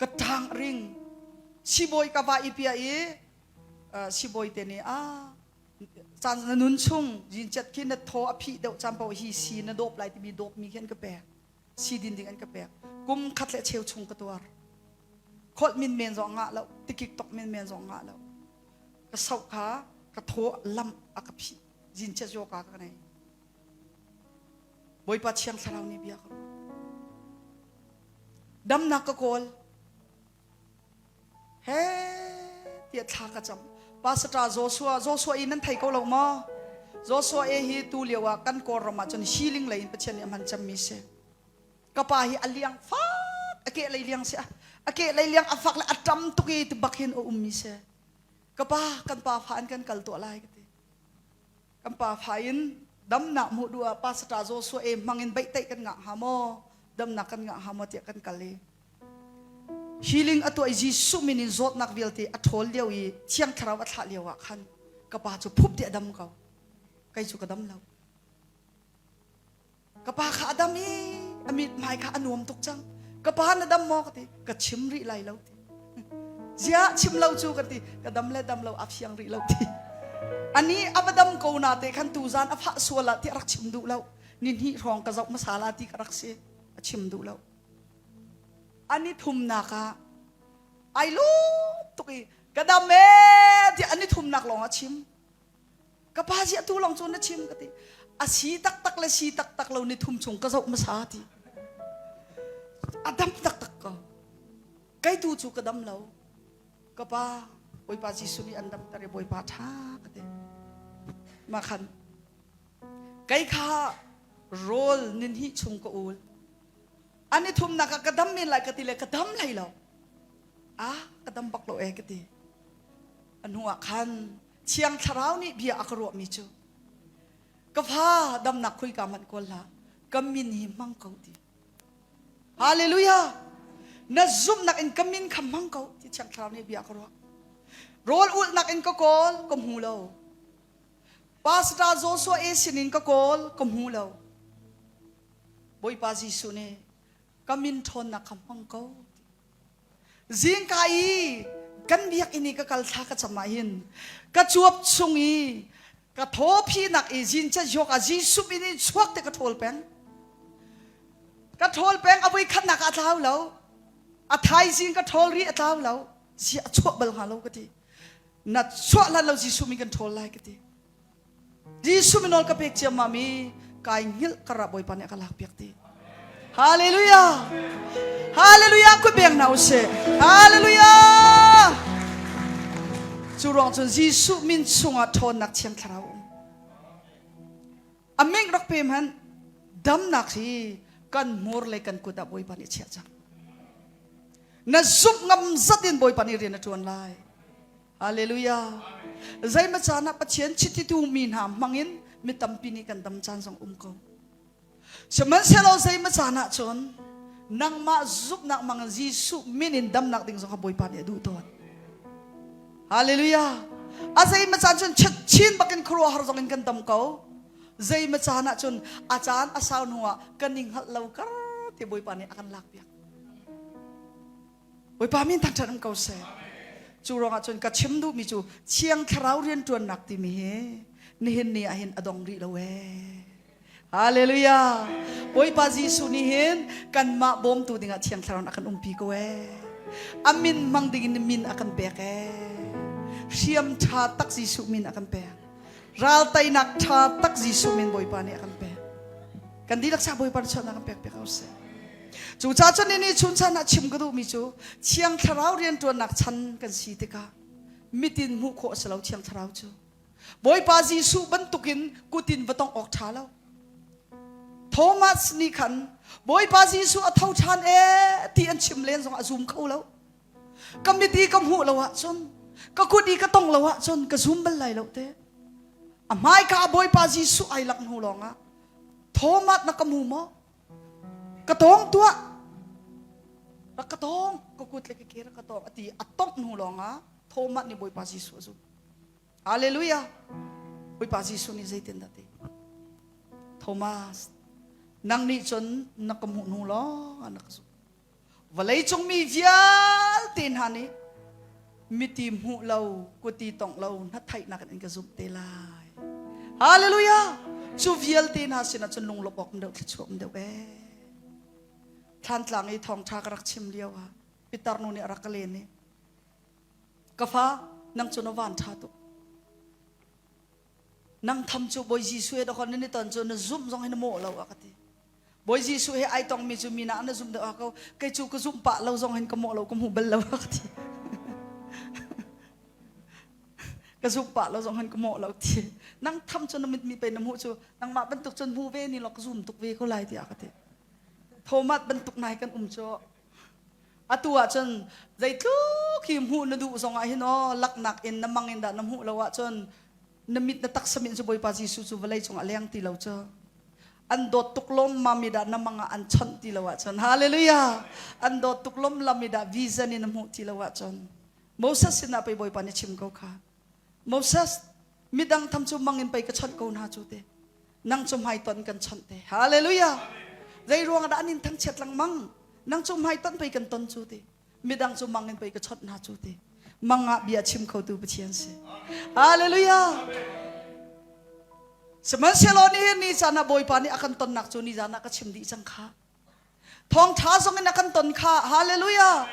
Ka ṭang a ring. Sibawi ka va i pia i sibawi te nih a caan na nun chung zinchiat khi na thaw a phih deuh caan paoh hi si na dawp lai timi dawpmi khi an ka pek. Si din ding an ka pek. Kum khat le cheu chung ka tuar. Kholh min men zong ngah lo, tikik tok men men zong ngah lo. Ka soh kha ka thaw lam a ka phih. Zinchiat zawka ka nei. Bawipa Thiang Thlarau nih bia ka ruah. Damnak ka kawl. He tiah thla ka cam. Pastor Joshua, Joshua i nan thei ko lo maw? Joshua e hi tu lio ah kan Kawlram ah cun healing lei in Pathian nih a hman cemmi si. Ka pa hi a liang fak, a ke lei liang si. A ke lei liang a fak le a tam tuk i ti bak hin a ummi si. Ka pa, kan pa fa an kan kal tuah lai ka ti. Kan pa fa in damnak hmuh duh ah Pastor Joshua e hmang in baihtaih kan ngah hnga maw? Damnak kan ngah hnga maw tiah kan kal i healing a tuah i Jesuh min in zawtnak vialte a ṭhawl lio i Thiang Thlarau a thlah lio ah khan ka pa cu phup tiah a dam ko. Kei cu ka dam lo. Ka pa kha a dam i a mithmai kha a nuam tuk cang. Ka pa na dam maw ka ti. Ka chim rih lai lo ti. Ziah chim lo cu ka ti. Ka dam le dam lo a fiang rih lo ti. Ani a va dam ko na te khan tuzan a fah sual ah ti a rak chim duh lo. Ni hnih hrawng ka zoh hmasa la ti ka rak si. A chim duh lo. Ani thumnak ah ai lawm tuk i ka dam ee ti ani thumnak lawng a chim. Ka pa ziah tu lawng cu na chim ka ti. A si taktak le si taktak lo ni thum chung ka zoh hmasa ti. A dam taktak ko. Kei tu cu ka dam lo. Ka pa Bawipa Jesuh nih an damter i Bawipa ṭha ka ti. Mah khan kei kha rawl ninhnih chung ka ul. An i thumnak ah ka dam men lai ka ti le ka dam hlei lo. Ah ka dam bak lo eh ka ti. A hnu ah khan Thiang Thlarau nih bia a ka ruahmi cu ka fa damnak khuika hmanh kawl hlah ka min hi hmang ko ti. Hallelujah! Na zumhnak in ka min kha hmang ko ti Thiang Thlarau nih bia a ka ruah. Rawl ulhnak in ka kawl ka hmu lo. Pastor Joshua e sinin ka kawl ka hmu lo. Bawipa Jesuh nih ka min ṭhawnnak kha hmang ko. Zingka i kan biakinn i ka kal thla ka cam ah hin ka cuap chung i ka thawphinak i zin cazok ah Jesuh min in chuak te ka ṭhawl peng. Ka ṭhawl peng a voi khatnak ah a tlau lo. A thaizing ka ṭhawl rih a tlau lo. Si a chuah bal hnga lo ka ti. Na chuah hlan lo Jesuh min kan ṭhawl lai ka ti. Jesuh min nawl ka pek ciammam i kai hngilh karah Bawipa nih a ka lakpiak ti. Hallelujah! Hallelujah! Kut beng hna usih. Hallelujah! Cu ruang cun Jesuh min chungah ṭhawnnak Thiang Thlarau um. A ming rak pe hmanh damnak hi kan hmur le kan kut ah Bawipa nih chiah cang. Na zumh ngam zat in Bawipa nih rian a ṭuan lai. Hallelujah. Zeimaw caan ah Pathian chititu mi hna hmangin mi tampi nih kan dam caan zong um ko. Sihmanhsehlaw zeimaw caan ah cun nangmah zumhnak hmangin Jesuh min in damnak ding zong kha Bawipa nih a duh tawn. Hallelujah. A zeimaw caan cun chin bakin khuaruahhar zong in kan dam ko. Zeimaw caan ah cun a caan a sau hnu ah kan i hngalh lo kar ti Bawipa nih a kan lakpiak. Bawipa min thangṭhat um ko seh. Cu ruangah cun ka chim duhmi cu Thiang Thlarau rianṭuannak timi hi nihin ni ah hin a dong rih lo ee. Hallelujah. Bawipa Jesuh nih hin kanmah bawmtu dingah Thiang Thlarau a kan umpi ko ee. A min hmang dingin min a kan pek ee. Hriam ṭha tak Jesuh min a kan pek. Ral teinak ṭha tak Jesuh min Bawipa nih a kan pek. Kan dihlak sa Bawipa nih chuahnak kan pek piak ko seh. Cucaah cun ni chun chan ah chim ka duhmi cu Thiang Thlarau rianṭuannak chan kan si tikah mitin hmuh khawh a si lo Thiang Thlarau cu. Bawipa Jesuh bantukin kutin va tongh awk ṭha lo. Thomas nih khan Bawipa Jesuh a tho ṭhan ee ti an chim len zong a zum kho lo. Ka mit i ka hmuh lo ahcun, ka kut i ka tong lo ahcun ka zum bal lai lo te. A hmaika ah Bawipa Jesuh ai lak hnu lawngah Thomas na ka hmu maw? Ka tawng tuah. Rak ka tawng, ka kut le ka ke rak ka tawng a ti a tongh hnu lawngah Thomas nih Bawipa Jesuh a zumh. Hallelujah. Bawipa Jesuh nih zeitindah ti? Thomas, nang nih cun na ka hmuh hnu lawng ah na ka zumh. Vawleicung mi vialte hna nih miti hmuh lo, kuti tongh lo, hnatheihnak in ka zumh te lai. Hallelujah! Cu vialte hna sinah cun lunglawmh awk um deuh, thluachuah um deuh ee. Thlantlang i thawngṭha ka rak chim lio ah pitar nu nih a rak ka len i ka fa nang cu na van ṭha tuk. Nang tham cu Bawi Jesuh he dawkon nan i ton cu na zumh zong hi na mawh lo a ka ti. Bawi Jesuh he ai tongmi cu mi nak na zumh deuh ko. Kei cu ka zumh pah lo zong hin ka mawh lo ka hmu bal lo a ka ti. Ka zumh pah lo zong hin ka mawh lo ti. Nang tham cu na mit mi pei na hmuh cu nangmah bantuk cun hmu ve ni law ka zum tuk ve ko lai tiah ka ti. Thomas bantuk nai kan um cu atu ah cun zeitluk hi hmuh na duh zong ah hin aw laknak in na mang in dah na hmuh lo ahcun na mit na taksa min cu Bawipa Jesuh cu vawlei cungah leng ti lo cu an dawt tuk lom mami dah na mang ah an chawnh ti lo ahcun hallelujah an dawt tuk lom lami dah vision in na hmuh ti lo ahcun Moses sinah pei Bawipa nih chim ko kha Moses midang tham cu mang in pei ka chawnh ko hna cu te nang cu hmaitonh kan chawnh te hallelujah zei ruang dah an in thangchiat lengmang nang cu hmaitonh pei kan ton cu ti midang cu mang in pei ka chawnh hna cu ti mang ah bia chim khotu Pathian si hallelujah sihmanhsehlaw nihin ni caan ah Bawipa nih a kan tonnak cu ni zan ah ka chim dih cang kha Thawngṭha zong in a kan ton kha. Hallelujah.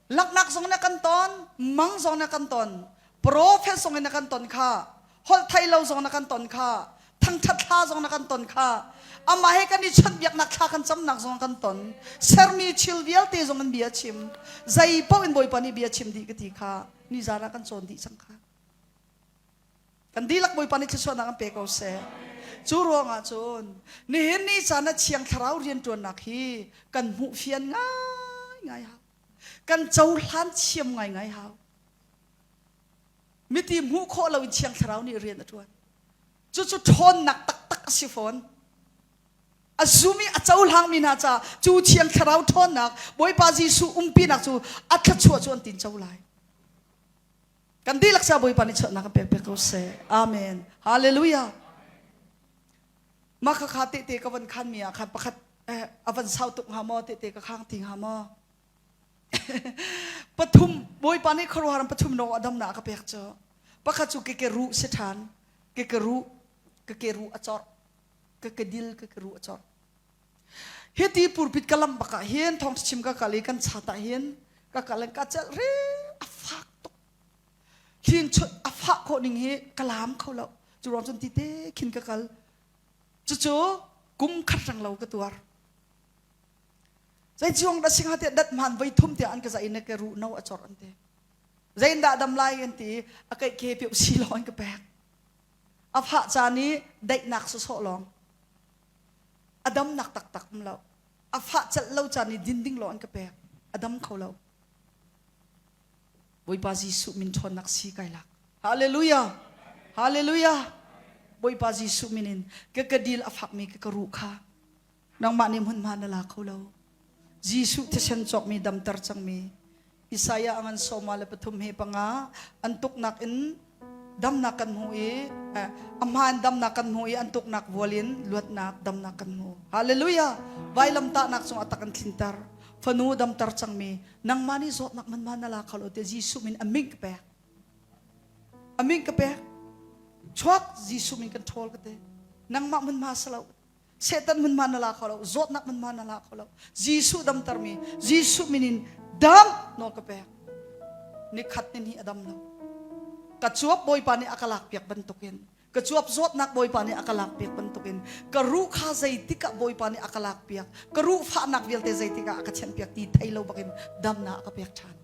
Laknak zong in a kan ton, mang zong in a kan ton, prophet zong in a kan ton kha, holh thei lo zong in a kan ton kha, thangṭhat thla zong in a kan ton kha, amah he kan i chawnhbiaknak thla kan camnak zong a kan ton, sermi thil vialte zong in bia chim, zei paoh in Bawipa nih bia chim dih ka ti kha, nizan ah kan cawn dih cang kha. Kan dihlak Bawipa nih thluachuahnak an pe ko seh. Cu ruangah cun nihin ni caan ah Thiang Thlarau rianṭuannak hi kan hmuh fian ngaingai hau. Kan cohlan thiam ngaingai hau. Miti hmuh khawh loin Thiang Thlarau nih rian a ṭuan. Cucu ṭhawnnak taktak a si fawn. A zum i a cohlangmi hna caah cu Thiang Thlarau ṭhawnnak Bawipa Jesuh umpinak cu a thluachuah cu an tinco lai. Kan dihlak sa Bawipa nih chuahnak kan pek piak ko seh. Amen. Hallelujah. Mah kha tehte ka van khan mi ah khan pakhat eh, a van sau tuk hnga maw tehte ka khang ti hnga maw pathum Bawipa nih khuaruahar pathum no adam na ka pek cu pakhat cu ke ke ruh si ṭhan ke ke ruh ke ke ruh a cawrh ke ke dil ke ke ruh a cawrh hiti purpit ka lam bak ah hin thong chim ka kal i kan chat ah hin ka kal in ka celh ri a fak tuk hin chut a fah khawh ning hi ka lam kho lo cu ruang cun ti te khin ka kal cucu kum khat rang lo ka tuar zei chuang da singha te dat man voi thum te an ka zai na ke ru no a chor an te zein dah dam lai an ti a keih ke piu si lo an ka pek a fah caan i daihnak sawsawh lawng a damnak taktak um lo a fah celh lo caan i din ding lo an ka pek a dam kho lo Bawipa Jesuh min ṭhawnnak si kai lak Hallelujah Hallelujah Bawipa Jesuh min in ka ka dil a fakmi ka ka ruh kha nangmah nih hmunhma na la kho lo Jesuh thisen cawkmi damter cangmi Isaiah a ngan sawma le pathum he panga an tuknak in damnak kan hmu i a hmaan damnak kan hmu i an tuknak vual in luatnak damnak kan hmu. Hallelujah! Vailamtahnak cung a tak an thlinter. Fanu damter cangmi nangmah nih zawtnak man ma na la kho lo te Jesuh min a min ka pek. A min ka pek. Chuak Jesuh min kan ṭhawl ka te. Nangmah mun ma salo. Satan hmunhma na la kho lo, zawtnak hmunhma na la kho lo. Jesuh damtermi, Jesuh min in dam nawl ka pek. Nikhat ni hi a dam lo. Ka cuap Bawipa nih a ka lak piak bantukin. Ka cuap zawtnak Bawipa nih a ka lakpiak bantukin ka ruh kha zeitik ah Bawipa nih a ka lakpiak, ka ruh fahnak vialte zeitik ah a ka thianhpiak ti thei lo bakin damnak a ka pek ṭhan.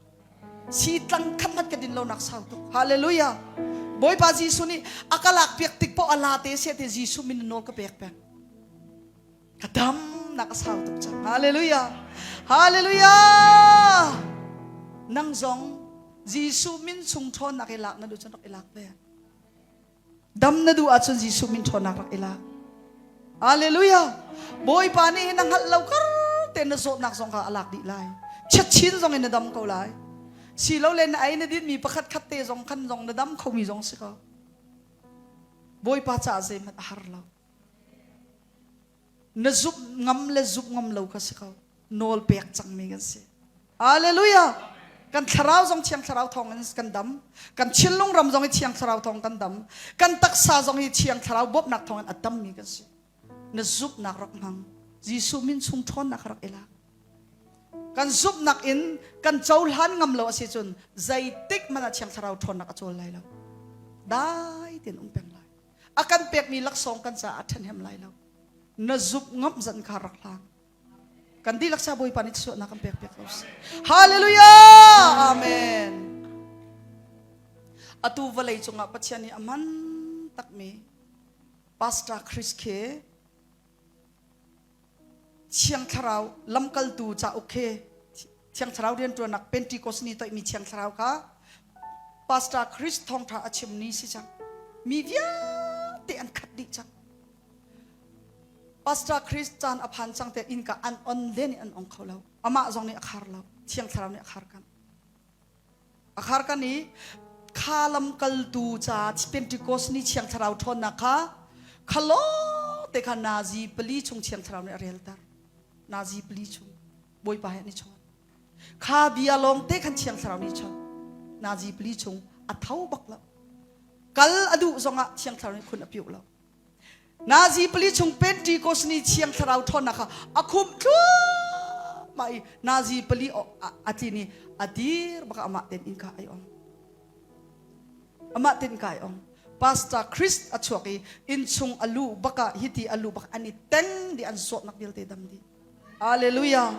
Si tlang khat hmanh ka din lonak sau tuk. Hallelujah. Bawipa Jesuh nih a ka lakpiak tik poh a la te seh te Jesuh min in nawl ka pek peng. Ka damnak a sau tuk cang. Hallelujah. Hallelujah. Nang zong Jesuh min chung ṭhawnnak i lak na duh cun rak i lak ve. Dam na duh ahcun Jesuh min ṭhawnnak rak i lak. Hallelujah. Bawipa nih hin na hngalh lo kar te na zawtnak zong kha a lak dih lai. Chiatchin zong in na dam ko lai. Si lo le na ei na din mi pakhat khat te zong khan zong na dam khomi zong si ko. Bawipa caah zeihmanh a har lo. Na zumh ngam le zumh ngam lo kha si ko. Nawl pek cangmi kan si. Hallelujah! Kan thlarau zong Thiang Thlarau thawng in kan dam. Kan thinlung ram zong hi Thiang Thlarau thawng kan dam. Kan taksa zong hi Thiang Thlarau bawmhnak thawng in a dammi kan si. Na zumhnak rak hmang. Jesuh min chung ṭhawnnak rak i lak. Kan zumhnak in kan cohlan ngam lo a si cun zeitik hmanh ah Thiang Thlarau ṭhawnnak a cawl lai lo. Dai tein um peng lai. A kan pekmi laksawng kan caah a ṭhahnem lai lo. Na zumh ngam zan kha rak hlang. Kan dihlak sa Bawipa nih suahnak kan pek piak ko seh. Hallelujah! Amen. Atu vawlei cungah Pathian nih a hman takmi Pastor Chris khi Thiang Thlarau lamkaltu cauk khi Thiang Thlarau rianṭuannak Pentecost ni toihmi Thiang Thlarau kha Pastor Chris thawngṭha a chim ni si cang. Mi vialte an khat dih cang. Pastor Chris caan a phan cang te innka an on len i an ong kho lo. Amah zong nih a khar lo. Thiang Thlarau nih a khar kan. A khar kan i kha lamkaltu ca Pentecost ni Thiang Thlarau ṭhawnnak kha khalo te kha nazi pali chung Thiang Thlarau nih a relter. Nazi pali chung Bawipa he an i chawn. Kha bia lawng te khan Thiang Thlarau nih chawn. Nazi pali chung a tho bak lo. Kal a duh zongah Thiang Thlarau nih khun a piuh lo. Nazi pali chung Pentecost ni Thiang Thlarau ṭhawnnak kha a khumh thluahmah i Nazi pali a tlin i a dir bak amah ten innka ai ong. Amah ten innka ai ong. Pastor Chris a chuak i innchung a luh bakah hiti a luh bak an i teng dih an zawtnak vialte dam dih. Hallelujah.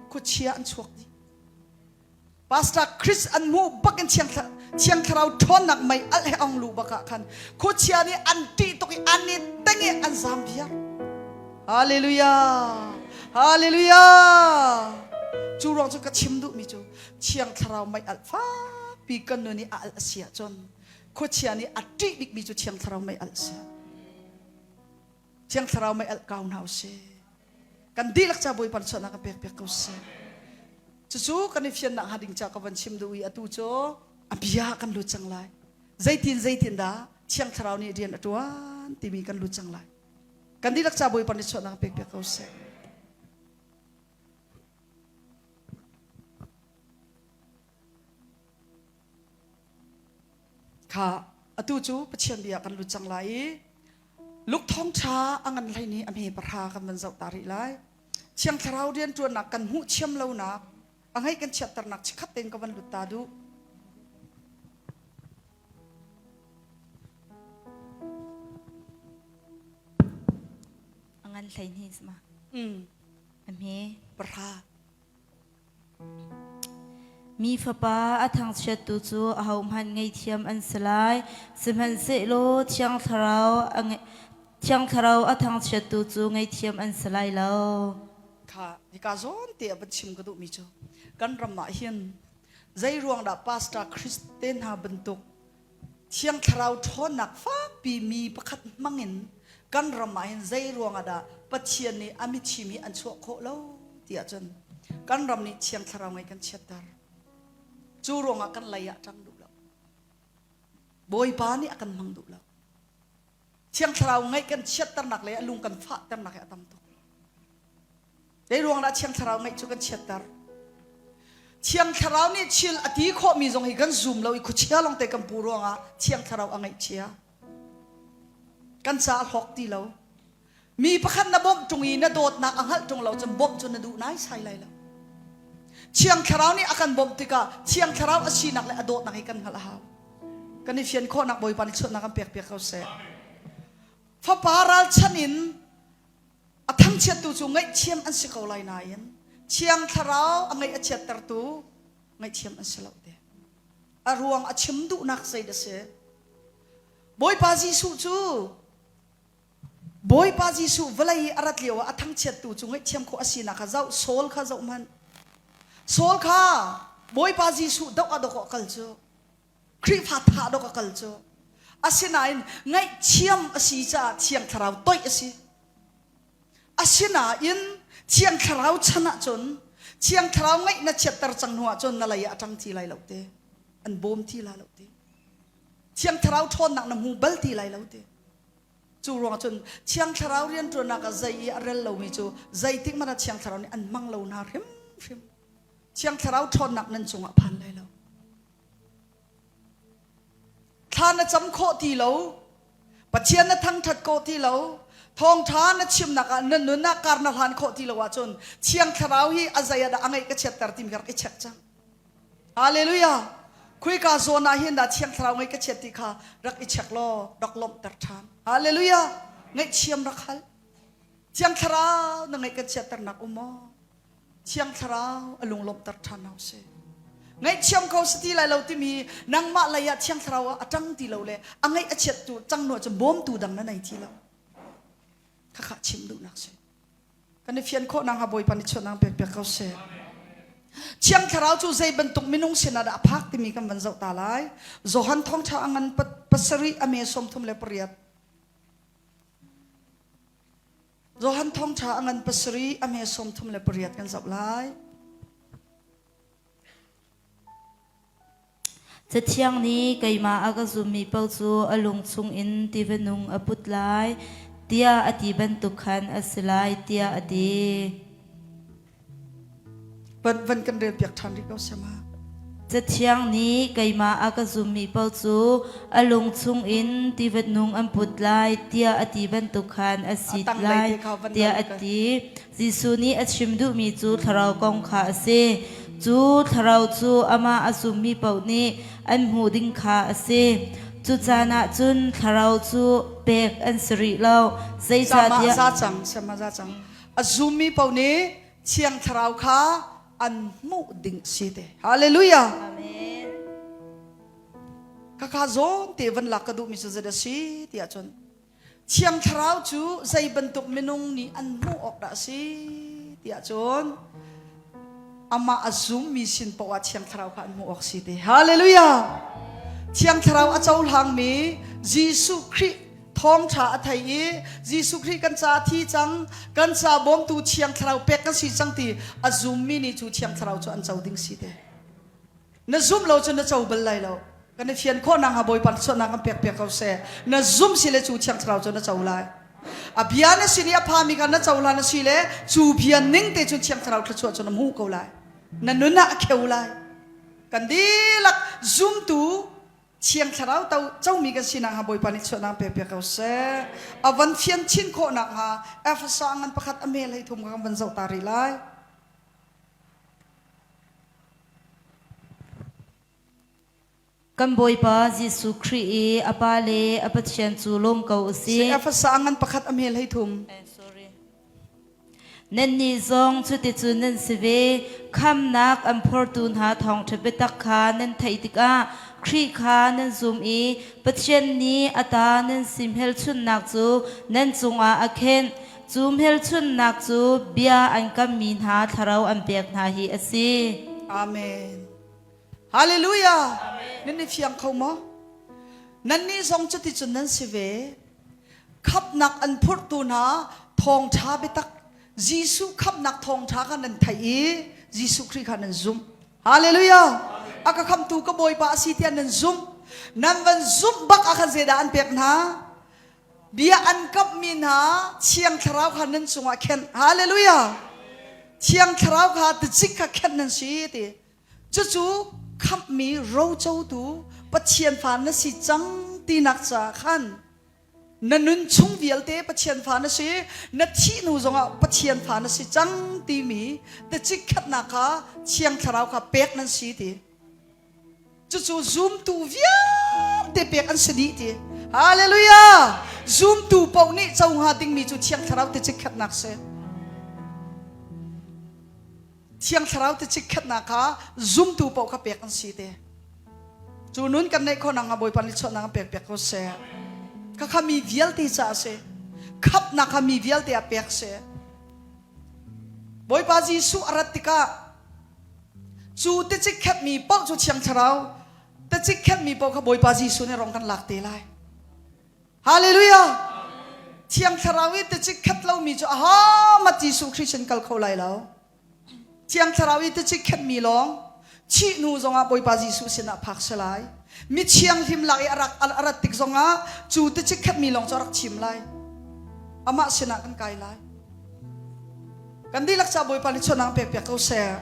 Khuachia an chuak dih. Pastor Chris an hmuh bak in Thiang Thiang Thlarau ṭhawnnak mei alh he ong lu bak ah khan khuachia nih an ṭih tuk i an i teng i an zaam viar. Hallelujah! Hallelujah! Cu ruang cu ka chim duhmi cu Thiang Thlarau mei alh fakpi kan nun i a alh a si ahcun khuachia nih a ṭih bikmi cu Thiang Thlarau mei alh a si. Thiang Thlarau mei alh kau hna usih. Kan dihlak ca Bawipa chuahnak kan pek piak ko seh. Cucu kan i fiannak hnga ding ca ka van chim duh i atu cu a bia kan lut cang lai. Zeitin zeitin dah Thiang Thlarau nih rian a ṭuan timi kan lut cang lai. Kan dihlak ca Bawipa nih chuahnak kan pek piak ko seh. Kha atu cu Pathian bia kan lut cang lai i Luk thawngṭha a ngan hlei nih a hme pahra kan van zoh ta rih lai. Thiang Thlarau rianṭuannak kan hmuh thiam lonak, a ngeih kan chiatternak chikkhat tein ka van lut ta duh. A ngan hlei hnih sama. Mm. A hme. Pahra. Mi Fapa a thangchiattu cu ahohmanh ngaihthiam an si lai, sihmanhsehlaw Thiang Thlarau a Thiang Thlarau a thangchiattu cu ngaihthiam an si lai lo. Kha hika zawn te ah van chim ka duhmi cu kan ram ah hin zei ruang dah pastor Christe hna bantuk Thiang Thlarau ṭhawnnak fakpi mi pakhat hmangin kan ram ah hin zei ruangah dah Pathian nih a mithim hi an chuah khawh lo ti ahcun kan ram nih Thiang Thlarau ngei kan chiatter. Cu ruangah kan lei ah ṭang duh lo. Bawipa nih a kan hmang duh lo. Thiang Thlarau ngeih kan chiatternak le a lung kan fahternak hi a tam tuk. Zei ruang dah Thiang Thlarau ngeih cu kan chiatter? Thiang Thlarau nih thil a ti khawhmi zong hi kan zum lo i khuachia lawngte kan pu ruangah Thiang Thlarau a ngaihchia. Kan ca a hlawk ti lo. Mi pakhat na bawmh ṭung i na dawtnak a hngalh ṭung lo cun bawmh cu na duh naisai lai lo. Thiang Thlarau nih a kan bawmh tikah Thiang Thlarau a sinak le a dawtnak hi kan hngalh a hau. Kan i fian khawhnak Bawipa nih chuahnak kan pek piak ko seh. Fapa ralchan in a thangchiattu cu ngaihthiam an si ko lai nain Thiang Thlarau a ngaih a chiattertu ngaihthiam an si lo te. A ruang a chim duhnak zei dah si? Bawipa Jesuh cu Bawipa Jesuh vawlei i a rat lio ah a thangchiattu cu ngaihthiam khawh a sinak kha zoh. Saul kha zoh hmanh. Saul kha Bawipa Jesuh doh ah dawk a kal cu. Khrihfa thah dawk a kal cu. Asinain ngaihthiam a si caah Thiang Thlarau toih a si. Asinain Thiang Thlarau chan ahcun Thiang Thlarau ngaih na chiatter cang hnu ahcun na lei ah a ṭang ti lai lo te. An bawm ti la lo te. Thiang Thlarau ṭhawnnak na hmu bal ti lai lo te. Cu ruang cun Thiang Thlarau rianṭuannak ah zei i a rel lomi cu zeitik hmanh ah Thiang Thlarau nih an hmang lo hna hrimhrim. Thiang Thlarau ṭhawnnak nan cungah phan lai lo. Thla na cam khawh ti lo, Pathian na thangṭhat khawh ti lo, thawngṭha na chimnak ah na nun ah kar na hlan khawh ti lo ahcun Thiang Thlarau hi a zei ah dah a ngeih ka chiatter timi ka rak i check cang. Hallelujah! Khuika zawn ah hin dah Thiang Thlarau ngeih ka chiat ti kha rak i check law rak lawmhter ṭhan. Hallelujah! Ngaihchiam rak hal. Thiang Thlarau na ngeih kan chiatternak um maw? Thiang Thlarau a lunglawmhter ṭhan hau si. Ngaihthiam kho si ti lai lo timi nangmah lei ah Thiang Thlarau ah a ṭang ti lo le a ngaih a chiat tu cang nu ahcun bawmtu dang na nei ti lo. Khakha chim duhnak si. Kan i fian khawh nakhnga Bawipa nih chuahnak pek piak ko seh. Thiang Thlarau cu zei bantuk minung sinah dah a phak timi kan van zoh ta lai. Johan thawngṭha a ngan pasarih a me 38. Johan thawngṭha a ngan pasarih a me 38 kan zoh lai. Cathiang nih keimah a ka zummi paoh cu a lung chungin tiva nung a put lai, tiah a ti bantuk khan a si lai, tiah a ti. Van, van kan rel piak ṭhan rih ko sema. Cathiang nih keimah a ka zummi paoh cu a lung chungin tiva nung an put lai, tiah a ti bantuk khan a si lai, tiah a ti. Jesuh nih a chim duhmi cu thlarau kong kha a si. Cu thlarau cu amah a zummi paoh nih an hmuh ding kha a si. Cu caan ah cun thlarau cu pek an si rih lo. Zeicahtiah za cang, sama za cang. A zummi paoh nih Thiang Thlarau kha an hmuh ding si te. Hallelujah. Amen. Khakha zawn te van lak ka duhmi cu zeidah si tiah cun Thiang Thlarau cu zei bantuk minung nih an hmuh awk dah a si tiah cun amah a zummi sin paoh ah Thiang Thlarau kha an hmuh awk si ti. Hallelujah! Thiang Thlarau a cohlangmi Jesuh Khrih thawngṭha a thei i Jesuh Khrih kan ca thi cang, kan ca bawmtu Thiang Thlarau pek kan si cang ti a zummi nih cu Thiang Thlarau cu an co ding si te. Na zumh lo cun na co bal lai lo. Kan i fian khawh nakhnga Bawipa suatnak kan pek piak ko seh. Na zumh si le cu Thiang Thlarau cu na co lai. A bia na sin i a phami kha na cohlan a si le cu bia ning te cun Thiang Thlarau thluachuah cu na hmuh ko lai. Na nun ah a kheu lai. Kan dihlak zumtu Thiang Thlarau to comi kan si nakhnga Bawipa nih chuahnak pek piak ko seh. A van fian chin khawh nakhnga Efesa ngan pakhat a mel hei thum ka kan van zoh ta rih lai. Kan Bawipa Jesuh Khrih i a Pa le a Pathian cu lawm ko u sih. Efesa ngan pakhat a hmel hei thum. Sorry. Nannih zong cuticun nan si ve. Khamnak an phortu hna thawngṭha biatak kha nan theih tikah Khrih kha nan zum i Pathian nih a ta nan si hmelchunhnak cu nan cungah a khenh. Cu hmelchunhnak cu bia an kammi hna thlarau an pek hna hi a si. Amen. Hallelujah. Nan i fiang kho maw? Nannih zong cuticun nan si ve. Khamhnak an phurhtu hna thawngṭha biatak Jesuh khamhnak thawngṭha kha nan theih i Jesuh Khrih kha nan zumh. Hallelujah. A ka khamhtu ka Bawipa a si tiah nan zumh. Nan van zumh bak ah khan zeidah an pek hna? Bia an kamhmi hna Thiang Thlarau kha nan cungah khenh. Hallelujah! Thiang Thlarau kha ticik kha khenh nan si ti. Cucu khamhmi rocotu Pathian fa na si cang tinak caah khan na nun chung vialte Pathian fa na si, na thih hnu zongah Pathian fa na si cang timi ticik khatnak kha Thiang Thlarau kha pek nan si ti. Cucu zumtu vialte. Vialte pek an si dih ti. Hallelujah! Zumtu paoh nih co hnga dingmi cu Thiang Thlarau ti chikkhatnak si. Thiang Thlarau ti chikkhatnak kha zumtu paoh kha pek an si te. Cu nun kan neih khawh nakhnga Bawipa nih chuahnak an pek piak ko seh. Khakha mi vialte caah a si. Khapnak kha mi vialte ah pek si. Bawipa Jesuh a rat tikah cu ticik khetmi paoh cu Thiang Thlarau ticik khetmi paoh kha Bawipa Jesuh nih rong kan lak te lai. Hallelujah! Thiang Thlarau i ticik khet lomi cu ahohmanh Jesuh Khrih sin kal kho lai lo. Thiang Thlarau i ticik khetmi lawng thih hnu zongah Bawipa Jesuh sinah phak si lai. Mi thianghlim lak i a rak a rat tik zongah cu ticik khetmi lawng cu a rak thim lai. Amah sinah kan kai lai. Kan dihlak ca Bawipa nih chawhnak pek piak ko seh.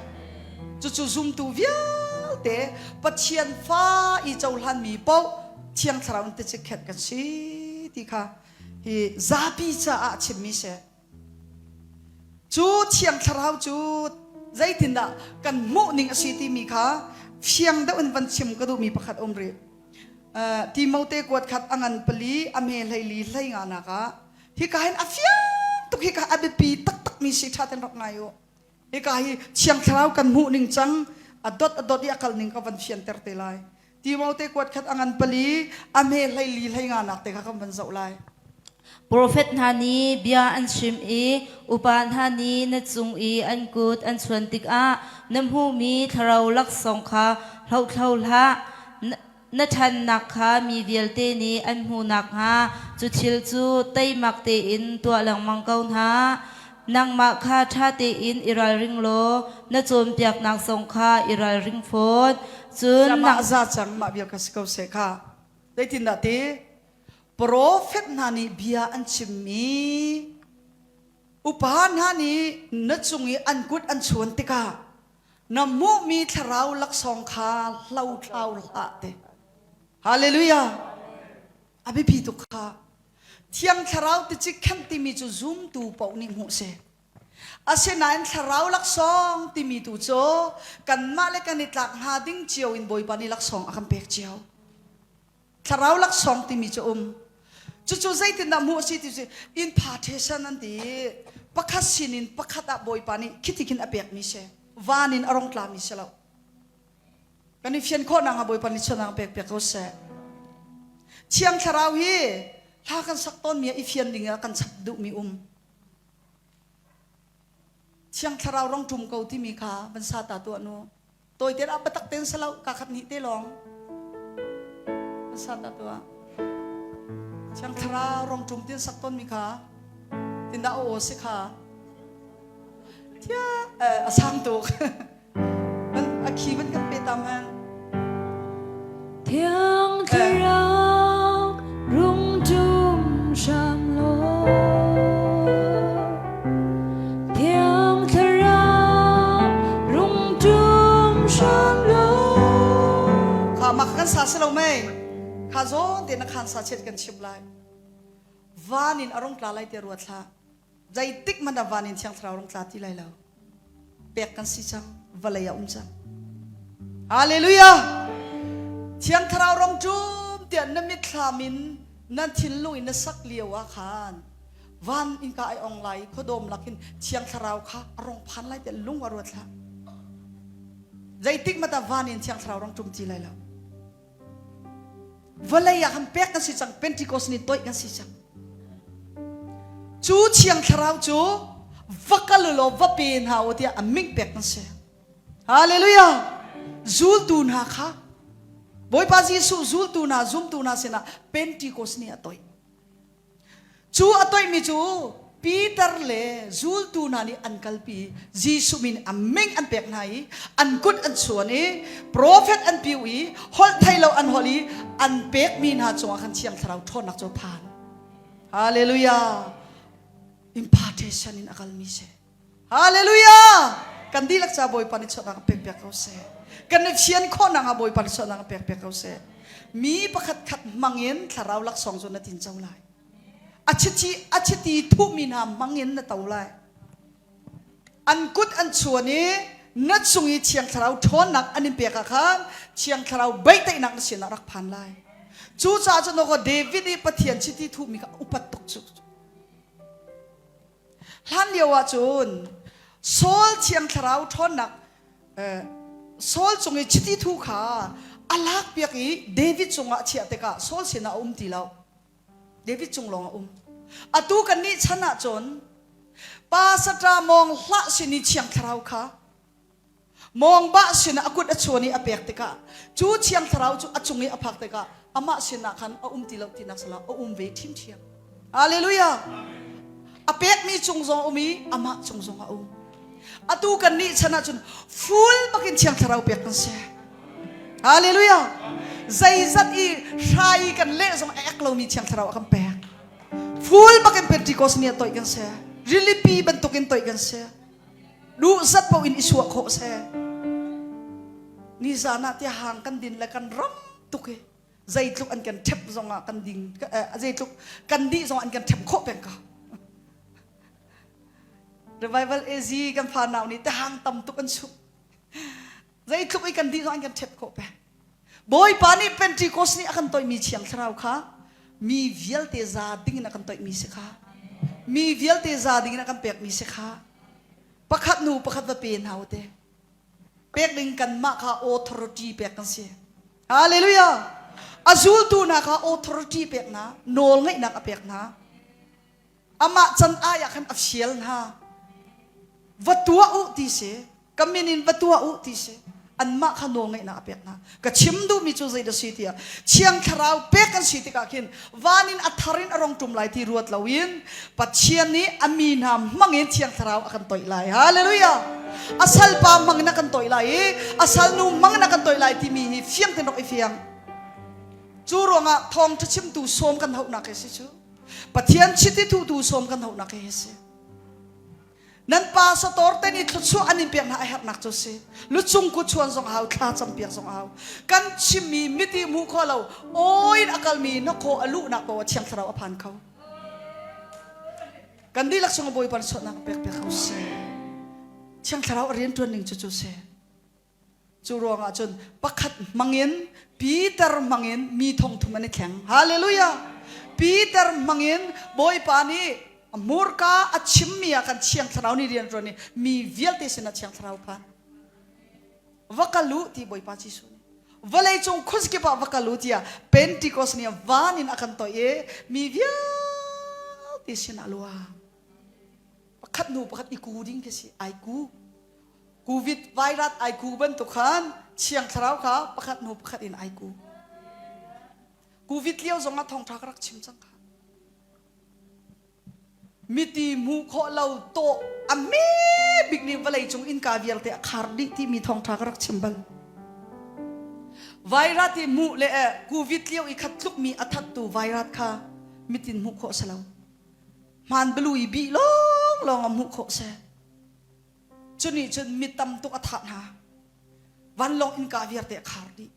Cucu zumtu vialte Pathian fa i cohlanmi paoh Thiang Thlarau in ticik-khet kan si ti kha hi zapi caah chimmi si. Cu Thiang Thlarau cu zeitindah kan hmuh ning a si timi kha fiang deuh in van chim ka duhmi pakhat um rih. Timote kuat khat a ngan pali a hme hleili hlei nga nak ah hika hin a fiang tuk hika a biapi taktakmi si ṭha ten rak ngai u. Hika hi Thiang Thlarau kan hmuh ning cang a dot a dot i a kal ning ka van fianter te lai. Timote kuat khat a ngan pali a hme hleili hlei nga nak te kha kan van zoh lai. Profet hna nih bia an chim i upa hna nih na cung i an kut an chuan tikah na hmuhmi thlarau laksawng kha hlothlo hlah. Na ṭhannak kha mi vialte nih an hmuh nakhnga cu thil cu teimak tein tuah lengmang ko hna. Nangmah kha ṭha tein i ralring law na cawnpiaknak zong kha i ralring fawn. Cun Mah za cang mah bia kha si ko seh kha. Zeitindah ti? Profet hna nih bia an chimmi upa hna nih na cung i an kut an chuan tikah na hmuhmi thlarau laksawng kha hlothlau hlah te. Hallelujah. A biapi tuk kha. Thiang thlarau ticik khenh timi cu zumtu paoh nih hmuh si. Asinain thlarau laksawng timi tu cu kanmah le kan i tlak hnga ding cio in Bawipa nih laksawng a kan pek cio. Thlarau laksawng timi cu um. Cucu zeitindah hmuh a si ti cu impartation an ti. Pakhat sinin pakhat ah Bawipa nih khiti khin a pekmi si. Van in a rong tlami si lo. Kan i fian khawh nakhnga Bawipa nih chuahnak pek piak ko seh. Thiang Thlarau hi hla kan sak tawnmi ah i fian ding ah kan chap duhmi um. Thiang Thlarau rong ṭum ko timi kha van sa ta tuah nu. Tawite ah biatak tein si lo, ka khat hnih te lawng. Van sa ta tuah. Thiang Thlarau rong ṭum tin sak tawnmi kha tindah aw si kha. Thia a sang tuk. A khi van kan pe tam han. Thiang Thlarau rung ṭum hram law Thiang Thlarau rung ṭum hram law Kha mah kan sa si lo mei. Kha zawn te na khan sa chet kan chim lai. Van in a rung tla lai te ruat hlah. Zeitik hmanh ah van in Thiang Thlarau rung tla ti lai lo. Pek kan si cang, vawlei ah um cang. Hallelujah! Thiang Thlarau rong ṭum tiah na mitthlam in na thinlung in na sak lio ah khan van innka ai ong lai i khuadawm lakin Thiang Thlarau kha a rong phan lai tiah lung a ruat hlah. Zeitik hmanh ah van in Thiang Thlarau rong ṭum ti lai lo. Vawlei ah khan pek kan si cang, Pentecost ni toih kan si cang. Cu Thiang Thlarau cu va kal law va pe hna u tiah a ming pek kan si. Hallelujah! Zultu hna kha Bawipa Jesuh zultu hna zumtu hna sinah Pentecost ni a toih. Cu a toihmi cu Peter le zultu hna nih an kalpi. Jesuh min a min an pek hna i an kut an chuan i profet an piu i holh thei lo an holh i an pekmi hna cungah khan Thiang Thlarau ṭhawnnak cu a phan. Hallelujah! Impartation in a kalmi si. Hallelujah! Kan dihlak ca Bawipa nih chuahnak a pek piak ko seh. Kan i fian khawhnak ah Bawipa nih chuahnak a pek piak ko seh. Mi pakhat khat hmangin thlarau laksawng cu na tin co lai. A chiti a chiti thuhmi hna hmangin na to lai. An kut an chuan i na cung i Thiang Thlarau ṭhawnnak an in pek ah khan Thiang Thlarau baihtaihnak na sinah rak phan lai. Cucaah cun aw David i Pathian chiti thuhmi kha upat tuk cu. Hlan lio ah cun Saul thiang thlarau ṭhawnnak Saul cung i chiti thu kha a lakpiak i David cungah a chiah tikah Saul sinah a um ti lo. David cung lawng a um. Atu kannih chan ah cun pa satra mawng hlah sin i thiang thlarau kha mawng bah sinah a kut a chuan i a pek tikah cu thiang thlarau cu a cung i a phak tikah amah sinah khan a um ti lo tinak salah a um ve ṭhiamṭhiam. Hallelujah! A pekmi cung zong um i amah cung zong a um. Atu kan nih chan ahcun full bakin thiang thlarau pek kan si. Hallelujah! Zeizat i hrai kan leh zong a ek lomi thiang thlarau a kan pek. Full bakin Pentecost ni ah toih kan si. Rilipi bantukin toih kan si. Duh zat paoh in i suah khawh seh. Nizan ah tia hang kan din le kan ram tuk i zeitluk an kan ṭhep zong ah kan ding zeitluk kan dih zong an kan ṭhep khawh peng ka. Revival AZ kan fa nau nih tehang tam tuk an chuh. Zeitluk i kan dih zong an kan ṭhep khawh peng. Bawipa nih Pentecost nih a kan toihmi Thiang Thlarau kha mi vialte za ding in a kan toihmi si kha. Mi vialte za ding in a kan pekmi si kha. Pakhat hnu pakhat va pe hna u te. Pek ding kanmah kha authority pek kan si. Hallelujah! A zultu hna kha authority pek hna, nawl ngeihnak a pek hna. Amah can ai ah khan a fial hna. Va tuah u ti si. Ka min in va tuah u ti si. Anmah kha nawl ngeihnak a pek hna. Ka chim duhmi cu zeidah si tiah Thiang Thlarau pek kan si tikah khin van in a thar in a rong ṭum lai ti ruat loin Pathian nih a mi hna hmangin Thiang Thlarau a kan toih lai. Hallelujah! A salpa hmangin a kan toih lai i a salnu hmangin a kan toih lai timi hi fiang tein rak i fiang. Cu ruangah thawngṭha chimtu sawm kan hauhnak hi si cu. Pathian chiti thutu sawm kan hauhnak hi si. Nan pa sator te nih thluachuah an in pek hna a herhnak cu si. Lucung ku chuan zong hau, thla cam piak zong hau. Kan chimmi miti hmu kho lo, aw in a kalmi hnakhaw a luhnak paoh ah Thiang Thlarau a phan kho. Kan dihlak chung Bawipa nih suatnak pek piak ko seh. Thiang Thlarau a rian ṭuan ning cu cu si. Cu ruangah cun pakhat hmangin Peter hmangin mi thongthum an i thleng. Hallelujah! Peter hmangin Bawipa nih a hmurka a chimmi ah khan Thiang Thlarau nih rian ṭuan i mi vialte sinah Thiang Thlarau phan. Va kal u ti Bawipa Jesuh nih. Vawleicung khuazakip ah va kal u tiah Pentecost ni ah van in a kan toih i mi vialte sinah luang. Pakhat hnu pakhat i ku ding khi si ai ku. Covid virus ai ku bantuk khan Thiang Thlarau kha pakhat hnu pakhat in ai ku. Covid lio zong ah thawngṭha ka rak chim cang kha. Miti hmuh khawh lo tawh a me bik nih vawlei cung innka vialte a khar dih timi thawngṭha ka rak chim bal. Virus hi hmuh le Covid lio i khat tlukmi a thattu virus kha mitin hmuh khawh si lo. Hmaan balu i bih lawnglawng a hmuh khawh si. Cu nih cun mi tam tuk a thah hna. Vanlawng innka vialte a khar dih.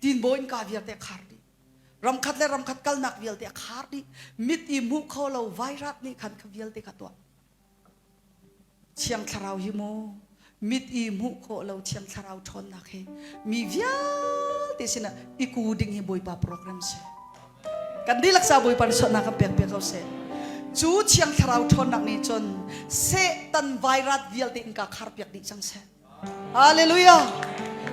Tinbaw innka vialte a khar dih. Ramkhat le ramkhat kalnak vialte a khar dih. Mit i hmuh kho lo vairat nih khan kha vialte kha tuah. Thiang Thlarau hi mu mit i hmuh khawh lo Thiang Thlarau ṭhawnnak hi mi vialte sinah i ku ding hi Bawipa program si. Kan dihlak sa Bawipa nih suatnak kan pek piak ko seh. Cu Thiang Thlarau ṭhawnnak nih cun Satan vairat vialte in ka khar piak dih cang seh. Hallelujah.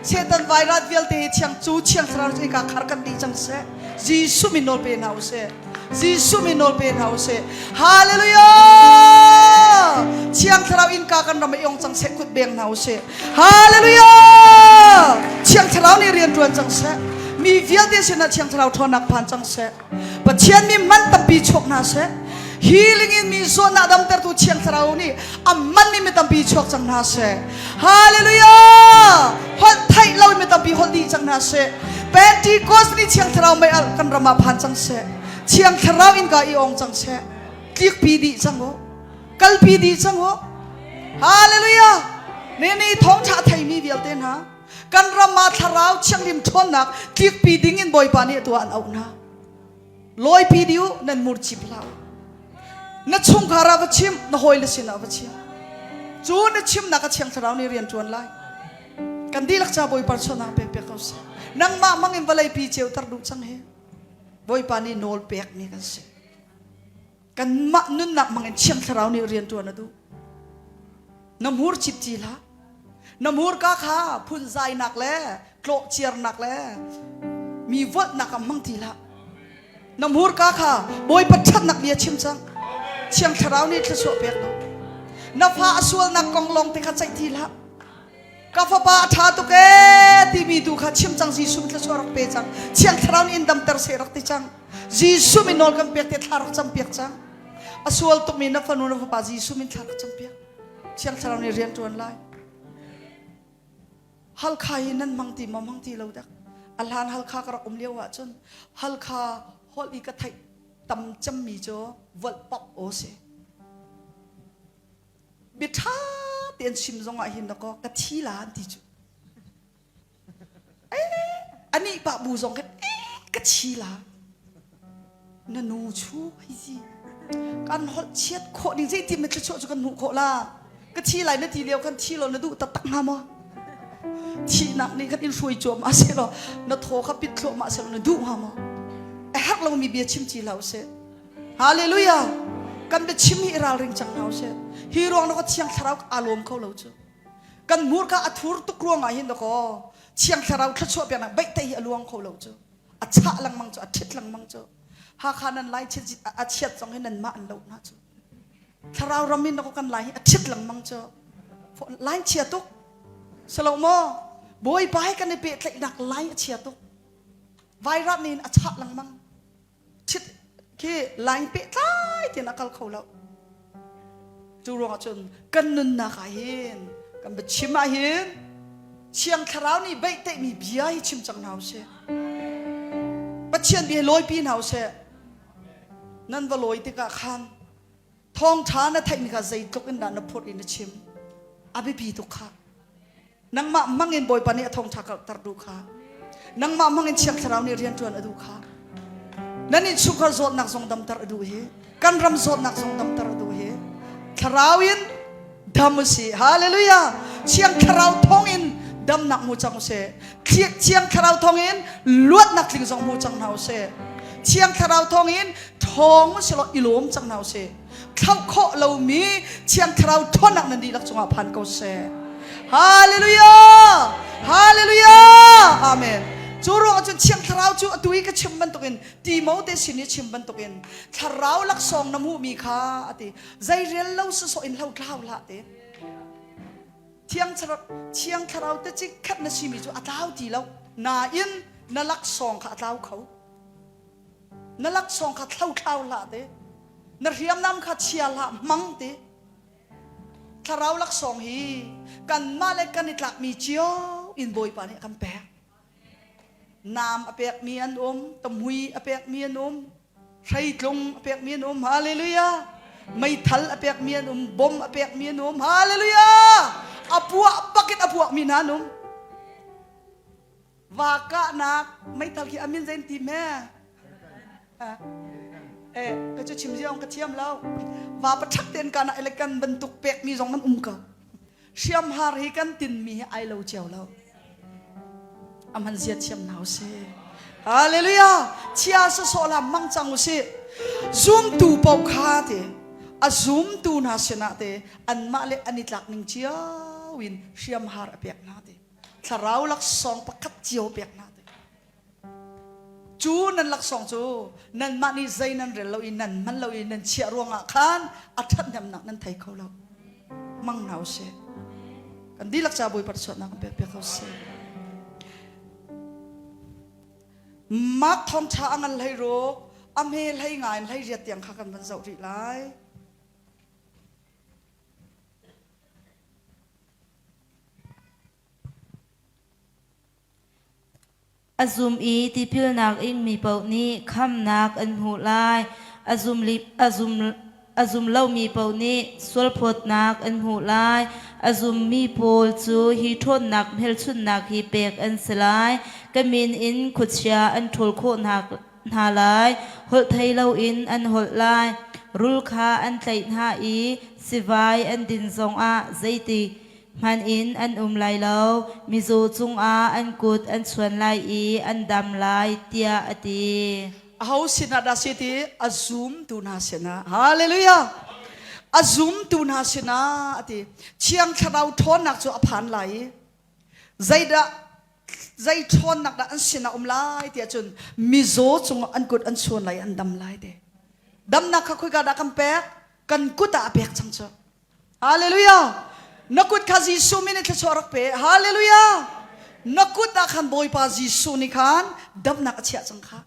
Satan vairat vialte hi thiang cu Thiang Thlarau in ka khar kan dih cang seh. Jesuh min nawl pe hna u sih. Jesuh min nawl pe hna u sih. Hallelujah. Thiang Thlarau in ka kan ram i ong cang seh kut beng hna u sih. Hallelujah! Thiang Thlarau nih rian ṭuan cang seh. Mi vialte sinah Thiang Thlarau ṭhawnnak phan cang seh. Pathian mi man tampi chuak hna seh. Healing in mi zawtnak damtertu Thiang Thlarau nih a man mi mi tampi chuak cang hna seh. Hallelujah! Holh theih lo mi tampi holh dih cang hna seh. Pentecost ni Thiang Thlarau mei alh kan ram ah phan cang seh. Thiang Thlarau in ka i ong cang seh. Tlikpi dih cang u. Kalpi dih cang u. Hallelujah! Ne ni thawngṭha theimi vialte hna, kan ram ah thlarau thianghlim ṭhawnnak tlikpi ding in Bawipa nih atu ah an auh hna. Lawipi dih u, nan murchip hlah u. Na chungkhar ah va chim, na hawile sinah va chim. Cu na chimnak a thiang thlarau nih rian ṭuan lai. Kan dihlak ca Bawipa chawnak pek piak ko seh. Nangmah hmang in vawleipi ceuter duh cang hi. Bawipa nih nawl pekmi kan si. Kanmah nunnak hmangin Thiang Thlarau nih rian ṭuan a duh. Na hmur chip ci hlah. Na hmurka kha phunzainak le tlawhciarnak le mi volhnak ah hmang ti hlah. Na hmurka kha Bawipa ṭhatnak bia chim cang. Thiang Thlarau nih thluachuah pek duh. Na fa a sualnak kong lawng te kha ceih ti hlah. Ka fapa a ṭha tuk ee timi tu kha chim cang Jesuh thluachuah rak pe cang. Thiang Thlarau nih in damter seh rak ti cang. Jesuh min nawl kan pek te thla rak cam piak cang. A sual tukmi na fanu na fapa Jesuh min thla rak cam piak. Thiang Thlarau nih rian ṭuan lai. Halkha hi nan hmang ti maw hmang ti lo dak. A hlan Halkha ka rak um lio ahcun Halkha holh i ka theih tam cemmi cu volh pop aw si. Bia ṭha tein chim zong ah hin dakaw ka thi la an ti cu. Anih pah bu zong khin ka thi la. Na nu chu hei si. Kan holh chiat khawh ding zeitin na thluachuah cu kan hmuh khawh la. Ka thi lai na ti lio kan thi lo na duh taktak hnga maw? Thihnak nih khan in hruai cuahmah seh law na thaw kha pit thluahmah seh law na duh hnga maw? A herh lomi bia chim ci hlah usih. Hallelujah! Kan biachim hi i ralring cang hna usih. Hi ruang na ka Thiang Thlarau aa lawm kho lo cu. Kan hmurka a thur tuk ruangah hin dakaw Thiang Thlarau thluachuah piaknak baihte hi a luang kho lo cu. A chah lengmang cu, a ṭhit lengmang cu. Hakha nan lai a chiat zong hi nanmah an lo hna cu. Thlarau ram in dakaw kan lai hi a ṭhit lengmang cu. Lai chia tuk. Silo maw? Bawipa he kan i pehtlaihnak lai a chia tuk. Vairat nih a chah lengmang. Ṭhit khi line pehtlai tein a kal kho lo. Cu ruangah cun kan nunnak ah hin kan biachim ah hin Thiang Thlarau nih beihtaihmi bia hi chim cang hna usih. Pathian bia hi lawipi hna usih. Nan va lawi tikah khan thawngṭha na theihmi kha zeitluk in dah na phurh i na chim. A biapi tuk kha. Nangmah hmangin Bawipa nih a thawngṭha karhter duh kha. Nangmah hmangin Thiang Thlarau nih rianṭuan a duh kha. Nan innchungkhar zawtnak zong damter a duh hi. Kan ram zawtnak zong damter a duh hi. Thlarau in dam u sih. Hallelujah. Thiang Thlarau thawngin damnak hmu cang u sih. Thiang Thlarau thawngin luatnak tling zong hmu cang hna u sih. Thiang Thlarau thawngin ṭhawng u sih law i lawm cang hna u sih. thlauh khawh lomi Thiang Thlarau ṭhawnnak nan dihlak cungah phan ko seh. Hallelujah! Hallelujah! Amen. Cu ruangah cun Thiang Thlarau cu atu i ka chim bantukin Timote sin i chim bantukin Thlarau laksawng na hmuhmi kha a ti. Zei rel lo sawsawh in hlo thlau hlah ti. Thiang Thiang Thlarau te cikhat na simi cu a tlau ti lo. Nain na laksawng kha a tlau kho. Na laksawng kha thlothlau hlah te. Na hriamnam kha chia hlah hmang te. Thlarau laksawng hi kanmah le kan i tlakmi cio in Bawipa nih a kan pek. Naam a pekmi an um, tamhui a pekmi an um, hreitlung a pekmi an um. Hallelujah! Meithal a pekmi an um, bom a pekmi an um. Hallelujah! A puah bakin a puakmi hna an um. Va kahnak meithal khi a min zein ti hme? Eh, ka cu chim ziong ka thiam lo. Va pathak ten kana elekan bantuk pek mi zong nan um ko. Hriamhar hi kan tin mi hi ai lo cio lo. Aman zia thiam hna usih. Hallelujah. Chia sawsawh la mang cang usih. Zumtu paoh kha te a zumtu hna sinah te anmah le an i tlak ning cio in hriamhar a pek hna te. Thlarau laksawng pakhat cio pek hna te. Cu nan laksawng cu nanmah nih zei nan rel lo i nan hman lo i nan chiah ruangah khan a ṭhathnemnak nan thei kho lo. Mang hna usih. Kan dihlak ca Bawipa suatnak kan pek piak ko seh. Mark thawngṭha a ngan hlei ruk, a hme hlei nga in hlei riat tiang kha kan van zoh rih lai. A zum i tipilnak ingmi paoh nih khamnak an hmuh lai. A zum, a zum, a zum lomi paoh nih sualphawtnak an hmuh lai. A zummi pawl cu hi ṭhawnnak hmelchunhnak hi pek an si lai. Ka min in khuachia an ṭhawl khawh hna lai. Holh thei loin an holh lai. Rul kha an tlaih hna i sivai an din zongah zeiti hmanh in an um lai lo. Mizaw cungah an kut an chuan lai i an dam lai, tiah a ti. Aho sinah dah si ti? A zumtu hna sinah. Hallelujah. A zumtu hna sinah a ti. Thiang Thlarau ṭhawnnak cu a phan lai i zeidah zei ṭhawnnak dah an sinah um lai tiah cun mizaw cungah an kut an chuan lai an dam lai te. Damnak kha khoika dah kan pek? Kan kut ah a pek cang cu. Hallelujah. Na kut kha Jesuh min in thluachuah rak pe. Hallelujah. Na kut ah khan Bawipa Jesuh nih khan damnak a chiah cang kha.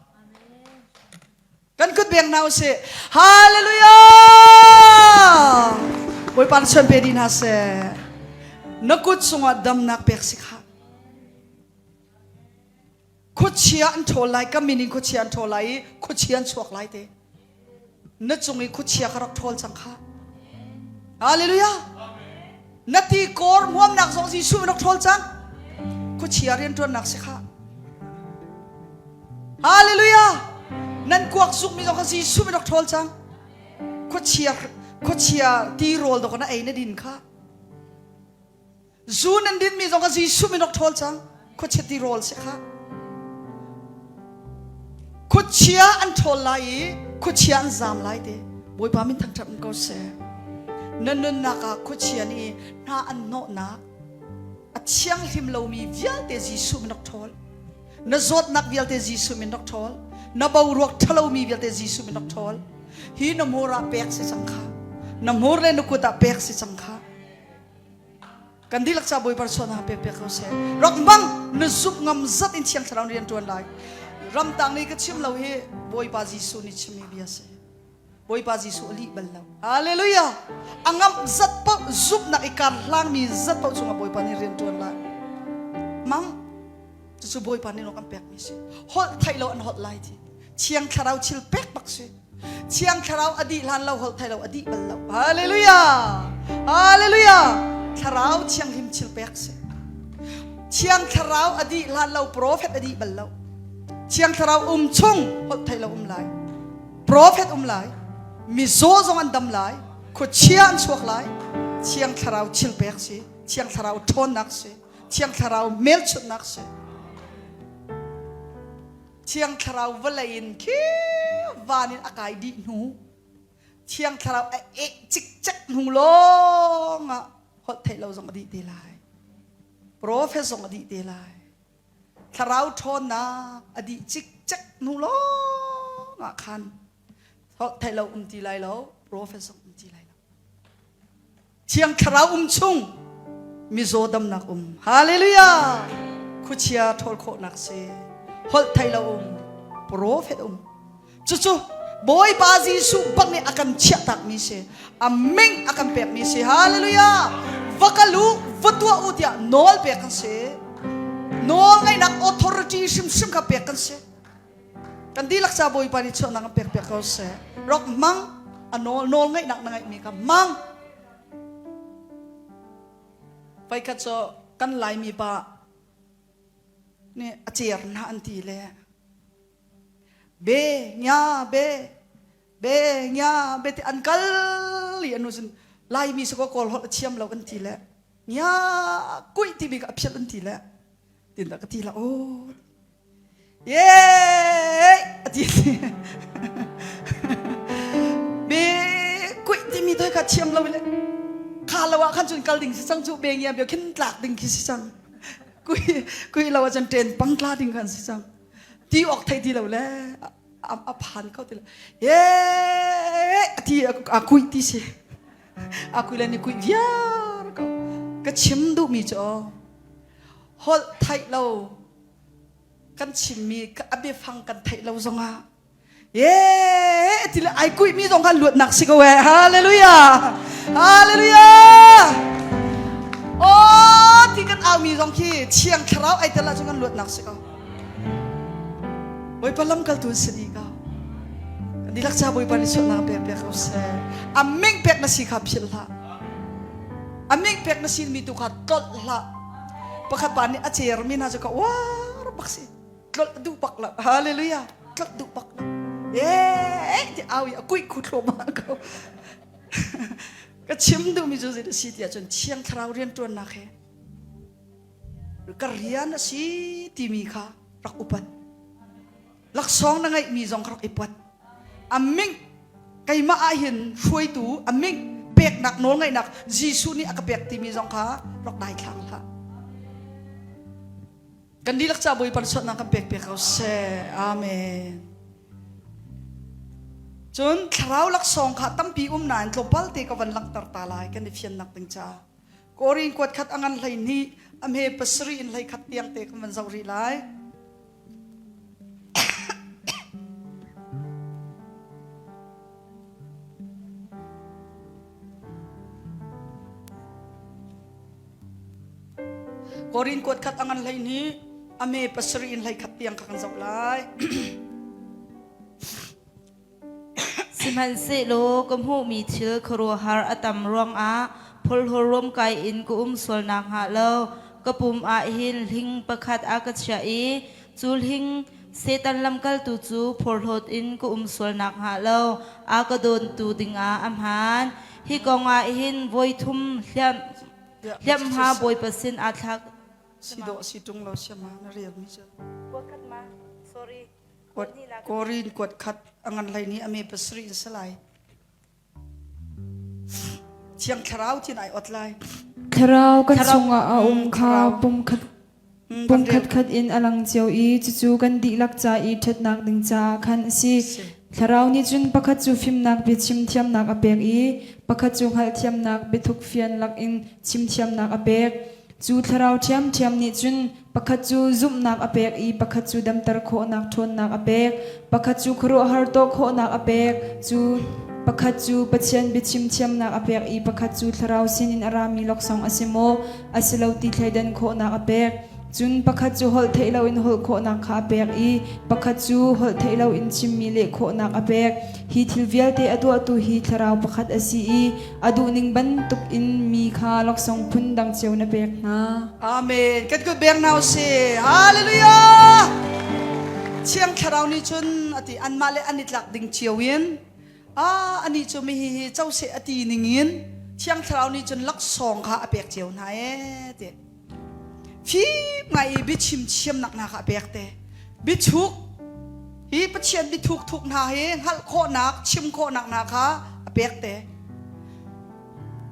Kan kut beng hna usih. Hallelujah. Bawipa na chuan pe dih hna seh. Na kut chungah damnak pek si kha. Khuachia an ṭhawl lai, ka min in khuachia an ṭhawl lai i khuachia an chuak lai te. Na cung i khuachia kha rak ṭhawl cang kha. Hallelujah. Na ti kawr hmuamnak zong Jesuh rak ṭhawl cang. Khuachia rianṭuannak si kha. Hallelujah. Nan kuak zukmi zong kha Jesuh rak ṭhawl cang. Khuachia khuachia ti rawl dok na ei na din kha. Zu nan dinmi zong kha Jesuh min rak ṭhawl cang. Khuachia tirawl si kha. Khuachia an ṭhawl lai i khuachia an zaam lai te. Bawipa min thangṭhat um ko seh. Na nunnak ah khuachia nih hna an hnawhnak a thianghlim lomi vialte Jesuh min rak ṭhawl. Na zawtnak vialte Jesuh min rak ṭhawl. Na boruak ṭhalomi vialte Jesuh min rak ṭhawl. Hi na hmur ah pek si cang kha. Na hmur le na kut ah pek si cang kha. Kan dihlak ca Bawipa sualnak pek pek ko seh. Rak bang na zumh ngam zat in Thiang Thlarau rian ṭuan lai. Ramtang nih ka chim lo hi Bawipa Jesuh nih chimmi bia si. Bawipa Jesuh a lih bal lo. Hallelujah. A ngamh zat paoh zumhnak i kar hlangmi zat paoh cungah Bawipa nih rian ṭuan lai. Mang cucu Bawipa nih kan pekmi si. Holh theih lo an holh lai ti. Thiang Thlarau thil pek bak si. Thiang Thlarau a dih hlan lo holh thai lo a dih bal lo. Hallelujah! Hallelujah! Thlarau Thianghlim thil pek si. Thiang Thlarau a dih hlan lo prophet a dih bal lo. Thiang Thlarau um chung holh thai lo um lai. Prophet um lai. Mizaw zong an dam lai. Khuachia an chuak lai. Thiang Thlarau thil pek si. Thiang Thlarau ṭhawnnak si. Thiang Thlarau hmelchunhnak si. Thiang Thlarau vawlei in khi van in a kai dih hnu Thiang Thlarau a eh cikcek hnu lawng ah holh theih lo zong a dih te lai. Profet zong a dih te lai. Thlarau ṭhawnnak a dih cikcek hnu lawng ah khan holh theih lo um ti lai lo, profet zong um ti lai lo. Thiang Thlarau um chung mizaw damnak um. Hallelujah! Khuachia ṭhawl khawhnak si. Holh thei lo um. Profet um. Cucu Bawipa Jesuh bak nih a kan chiahtakmi si. A ming a kan pekmi si. Hallelujah! Va kal u, va tuah u tiah nawl pek kan si. Nawl ngeihnak authority hrimhrim kha pek kan si. Kan dihlak ca Bawipa nih chuahnak an pek piak ko seh. Rak hmang a nawl nawl ngeihnak na ngeihmi kha hmang. Voikhat cu kan Laimi pa nih a cer hna an ti le be nya be be nya be ti an kal i anu cun Laimi si ko kawl holh a thiam lo an ti le nya kuih timi kha a phiat an ti le tin dah ka ti la aw Ye a ti be kuih timi toi kha thiam lo le kha lo ah khan cun kal ding si cang cu be ngiam bio khin tlak ding khi si cang kui kui lo ah cun ṭen pang tla ding khan si cang ti awk thei ti lo le a phan kho ti lo ye a ti a kuih ti si a kuih le ni kuih viar ko ka chim duhmi cu holh theih lo kan chimmi a biafang kan theih lo zongah ye ti le ai kuihmi zong kha luatnak si ko eh hallelujah hallelujah oh ti kan aumi zong khi thiang thlarau ai tel ahcun kan luatnak si ko Bawipa lamkaltu an si dih ko kan dihlak ca Bawipa nih sualnak pek pek ko seh a ming pek na si kha philh hlah a ming pek na si mi tu kha tlolh hlah Pakhat pa nih a cermi hna cu ka uar bak si. Tlolh duh bak lo. Hallelujah. Tlolh duh bak lo. Eh, ti au i a kuih khu thluahmah ko. Ka chim duhmi cu zei si tiah cun Thiang Thlarau rianṭuannak he ka rian a si timi kha rak upat. Laksawng na ngeihmi zong ka rak i puat. A ming keimah ah hin hruaitu a ming peknak nawlngeihnak Jesuh nih a ka pek timi zong kha rak daithlang hlah. Kan dihlak ca Bawipa suatnak kan pek pek ko seh. Amen. Cun thlarau laksawng kha tampi um nain tlawmpal te ka van langhter ta lai kan i fiannak ding caah. Korin kuat khat a ngan 12 a hme pasarih in 11 tiang te kan van zoh rih lai. Korin kuat khat a ngan 12 a me pasarih in 11 tiang kha kan zoh lai. Sihmanhsehlaw ka hmuhmi thil khuaruahhar a tam ruangah phorhlaw ruamkai in ka um sual nakhnga lo ka pum ah hin hling pakhat a ka chiah i cu hling Satan lamkaltu cu phorhlawt in ka um sual nakhnga lo a ka dawntu dingah a hmaan. Hi kong ah hin voi thum hliamhma Bawipa sin aa thlak. Si dawh si ṭung lo siama na rel mi cu. Korin kuat khat a ngan hlei ni a me pasarih in si lai. Thiang thlarau tin ai ot lai. Thlarau kan chungah a um kha pumkhat pumkhat khat in a lang cio i cucu kan dihlak ca i ṭhatnak ding caah khan a si. Thlarau nih cun pakhat cu fimnak biachim thiamnak a pek i pakhat cu hngalhthiamnak biathuk fian lakin chim thiamnak a pek. Cu thlarau ṭhiamṭhiam nih cun pakhat cu zumhnak a pek i pakhat cu damter khawhnak ṭhawnnak a pek, pakhat cu khuaruahhar tuah khawhnak a pek, cu pakhat cu Pathian biachim thiamnak a pek i pakhat cu thlarau sinin a rami laksawng a si maw, a si lo ti thleidan khawhnak a pek. Cun pakhat cu holh theih loin holh khawhnak kha a pek i pakhat cu holh theih loin chimmi leh khawhnak a pek. Hi thil vialte a tuahtu hi thlarau pakhat a si i a duhning bantuk in mi kha laksawng phun dang cio na pek hna. Amen. Kan kut beng hna usih. Hallelujah. Thiang Thlarau nih cun ati anmah le an i tlak ding cio in ah ani cu mi hi co seh ati ning in Thiang Thlarau nih cun laksawng kha a pek cio hna ee ti. Fim ngai i biachim thiamnak hna kha a pek te. Biachuk hi Pathian biathuk thuk hna hi hngalh khawhnak, chim khawhnak hna kha a pek te.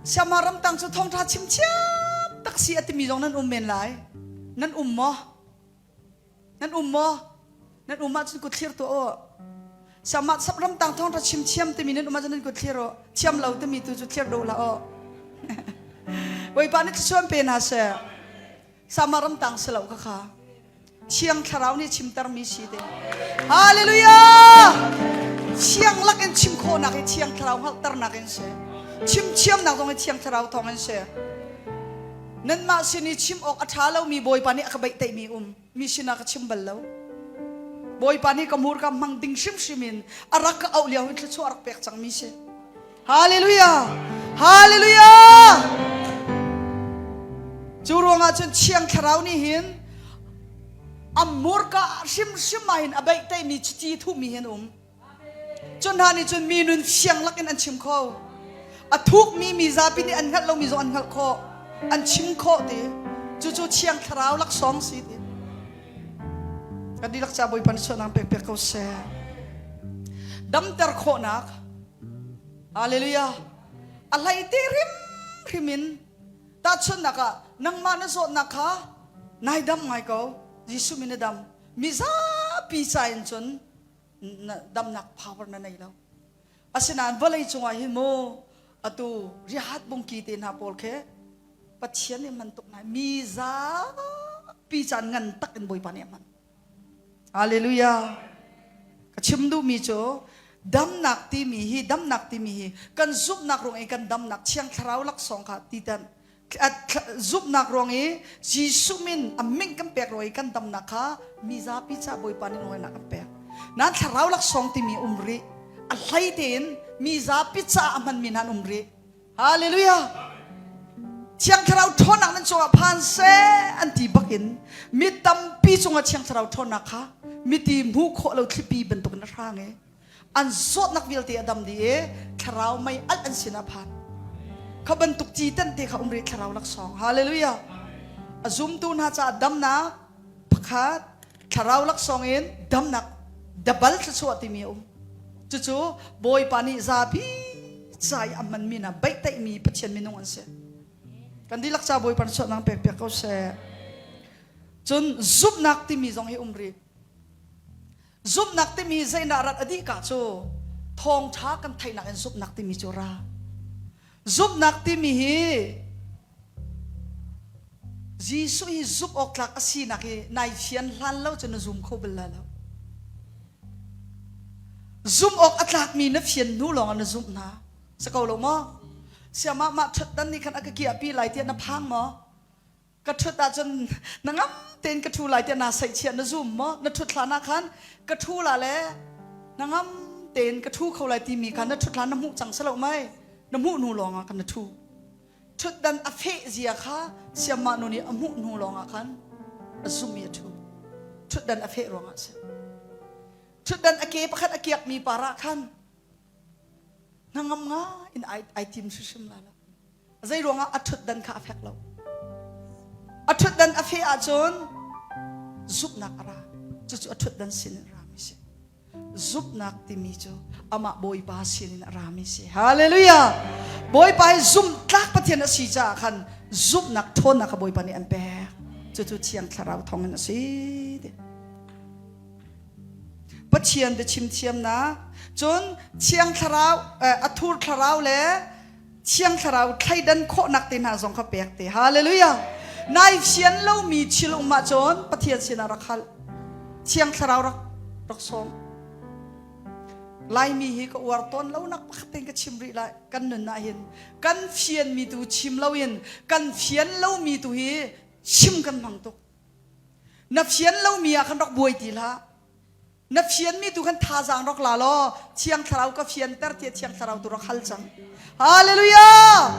Siama ramtang cu thawngṭha chim thiam tak si a timi zong nan um men lai. Nan um maw? Nan um maw? Nan um ahcun kut thlir tuah u. Siama sap ramtang thawngṭha chim thiam timi nan um ahcun nan kut thlir u. Thiam lo timi tu cu thlir duh hlah u. Bawipa nih thluachuah pe hna seh. Sama ramtang si lo ka kha. Thiang Thlarau nih chimtermi si te. Hallelujah! Thiang lak in chim khawhnak hi Thiang Thlarau hngalhternak in si. Chim thiamnak zong hi Thiang Thlarau thawng in si. Nanmah sin i chim awk a ṭha lomi Bawipa nih a ka beihtaihmi um. Mi sinah ka chim bal lo. Bawipa nih ka hmurka hmang ding hrimhrim in a rak ka auh lio hin thluachuah a rak pek cangmi si. Hallelujah! Hallelujah! Cu ruangah cun Thiang Thlarau nih hin a murka hrimhrim ah hin a beihtaihmi chiti thuhmi hin um. Cu hna nih cun mi nun fiang lakin an chim kho. A thukmi mi zapi nih an hngalh lomi zong an hngalh khawh. An chim khawh ti. Cucu Thiang Thlarau laksawng si ti. Kan dihlak ca Bawipa nih sualnak pek pek ko seh. Damter khawhnak. Hallelujah. A hlei te hrimhrim in tahchunhnak ah nangmah na zawtnak kha nai dam ngai ko. Jesuh min na dam. Mi zapi ca in cun damnak power na nei lo. Asinain vawlei cungah hin mu atu riahat bungki te hna pawl khi Pathian nih hman tuk hna. Mi zapi caan ngan tak in Bawipa nih a hman. Hallelujah. Ka chim duhmi cu damnak timi hi damnak timi hi kan zumhnak ruang i kan damnak Thiang Thlarau laksawng kha titan zumhnak ruang i Jesuh min a min kan pek ruang i kan damnak kha mi zapi ca Bawipa nih nawinak kan pek. Nan thlarau laksawng timi um rih. A hlei tein mi zapi ca a hmanmi hna an um rih. Hallelujah. Thiang Thlarau ṭhawnnak nan cungah phan seh an ti bakin mi tampi cungah Thiang Thlarau ṭhawnnak kha miti hmuh khawh lo thlipi bantukin a hrang i an zawtnak vialte a dam dih i thlarau mei alh an sinah phan. Kha bantuk ci tan te kha um rih thlarau laksawng. Hallelujah. A zumtu hna caah damnak pakhat thlarau laksawng in damnak. Dabal thluachuah timi a um. Cucu Bawipa nih zapi ca i a hmanmi hna baihtaihmi Pathian minung an si. Kan dihlak ca Bawipa nih suahnak pek piak ko seh. Cun zumhnak timi zong hi um rih. Zumhnak timi zeidah rat a dih ka cu thawngṭha kan theihnak in zumhnak timi cu ra. Zumhnak timi hi Jesuh hi zumh awk tlak a sinak hi nai fian hlan lo cu na zum kho bal lai lo. Zumh awk a tlakmi na fian hnu lawng ah na zumh hna. Si ko lo maw? Siamah mah ṭhutdan nih khan a ka kiahpi lai tiah na phang maw? Ka ṭhut ahcun na ngam tein ka ṭhu lai tiah naa saihchiah na zum maw? Na ṭhut hlan ah khan ka ṭhu la le na ngam tein ka ṭhu kho lai timi kha na ṭhut hlan na hmuh cang si lo mei? Na hmuh hnu lawng ah khan na ṭhu. Ṭhutdan a feh zia kha siamah nu nih a hmuh hnu lawng ah khan a zumh i a ṭhu. Ṭhutdan a feh ruangah a si. Ṭhutdan a ke pakhat a kiakmi par ah khan hnangam ngai in ai, ai tim hrimhrim lai lo. Zei ruangah a ṭhutdan kha a fek lo. A ṭhutdan a feh ahcun zumhnak a ra. Cucu a ṭhutdan sin in a rami si. Zumhnak timi cu amah Bawipa sin in a rami si. Hallelujah! Bawipa hi zumhtlak Pathian a si caah khan zumhnak ṭhawnnak kha Bawipa nih an pek. Cucu Thiang Thlarau thawngin a si. Pathian biachim thiamnak cun Thiang Thlarau a thur thlarau le Thiang Thlarau thleidan khawhnak te hna zong kha pek te. Hallelujah! Nai fian lomi thil um ahcun Pathian sinah rak hal. Thiang Thlarau rak rak sawm. Laimi hi ka uar tawn lo nak pakhat tein ka chim rih lai. Kan nun ah hin kan fianmi tu chim loin kan fian lomi tu hi chim kan hmang tuk. Na fian lomi ah khan rak buai ti hlah. Na fianmi tu khan thazaang rak la law Thiang Thlarau ka fianter tiah Thiang Thlarau tu rak hal cang. Hallelujah!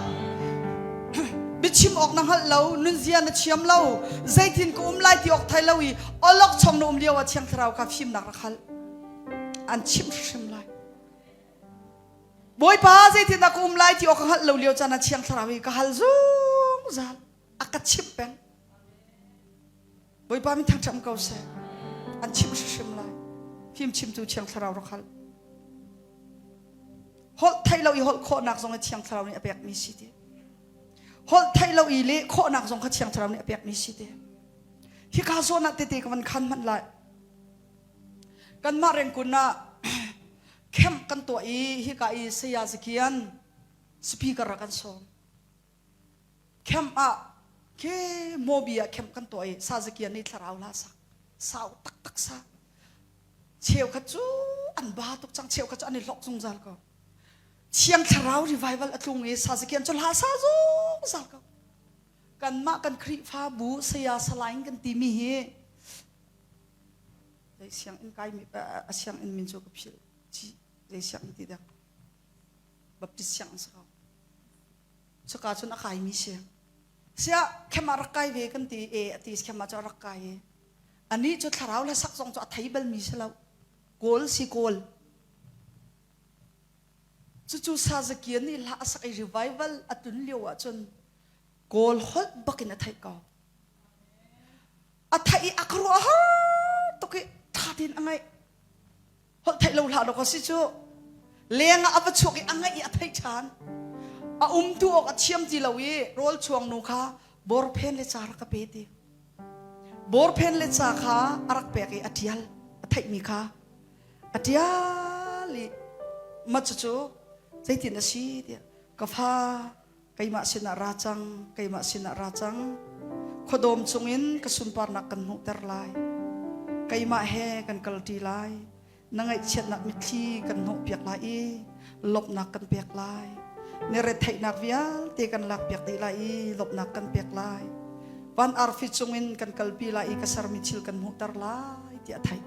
Biachim awk na hngalh lo, nunzia na thiam lo, zeitin ka um lai ti awk thai lo i olok chong na um lio ah Thiang Thlarau kha fimnak rak hal. An chimh hrim lai. Bawipa zeitin dah ka um lai ti awk ka hngalh lo lio caan ah Thiang Thlarau hi ka hal zungzal. A ka chimh peng. Bawipa min thangṭhat ko seh. An chimh hrimhrim lai. Fim chimtu Thiang Thlarau rak hal. Holh theih lo i holh khawhnak zong hi Thiang Thlarau nih a pekmi si ti. Holh theih lo i leh khawhnak zong kha Thiang Thlarau nih a pekmi si ti. Hika zawn ah tete ka van khan hmanh lai. Kanmah rengkun ah camp kan tuah i hika i Saya Zakian speaker a kan sawm. Camp ah khi Mobi ah camp kan tuah i Sazakia nih thlarau hla sak sau taktak sa cheukhat cu an ba tuk cang cheukhat cu an i hlok zungzal ko thiang thlarau revival a tlung i Sazakian cu hla sa zungzal ko kanmah kan Khrihfabu saya salain kan timi hi zei sianginn kai mi a sianginn min cu ka philh zei sianginn ti dak Baptist sianginn si ko Cuka cun a kaimi si. Siah khem ah rak kai ve kan ti e a ti khem ah cu a rak kai i anih cu thlarau le sak zong cu a thei balmi si lo. Kawl si kawl. Cucu Sazakian nih hla a sak i revival a tun lio ahcun kawl holh bakin a theih ko. A theih i a khuaruahhar tuk i ṭha tein a ngaih. Holh theih lo hlah dawk a si cu. Leng ah a va chuak i a ngaih i a theih ṭhan. A umtu awk a thiam ti lo i rawl chuang nu kha borphen le ca rak ka pe ti. Borphen le ca kha a rak pek i a ṭial. A theihmi kha a ṭial i mah cucu zeitin a si tiah ka fa keimah sinah ra cang, keimah sinah ra cang. Khuadawm chungin ka sunparnak kan hmuhter lai. Keimah he kan kalṭi lai. Na ngaihchiatnak mitthli kan hnawhpiak lai i lawmhnak kan pek lai. Na retheihnak vialte kan lakpiak dih lai i lawmhnak kan pek lai. Van arfi chungin kan kalpi lai i ka sermi thil kan hmuhter lai tiah a theih.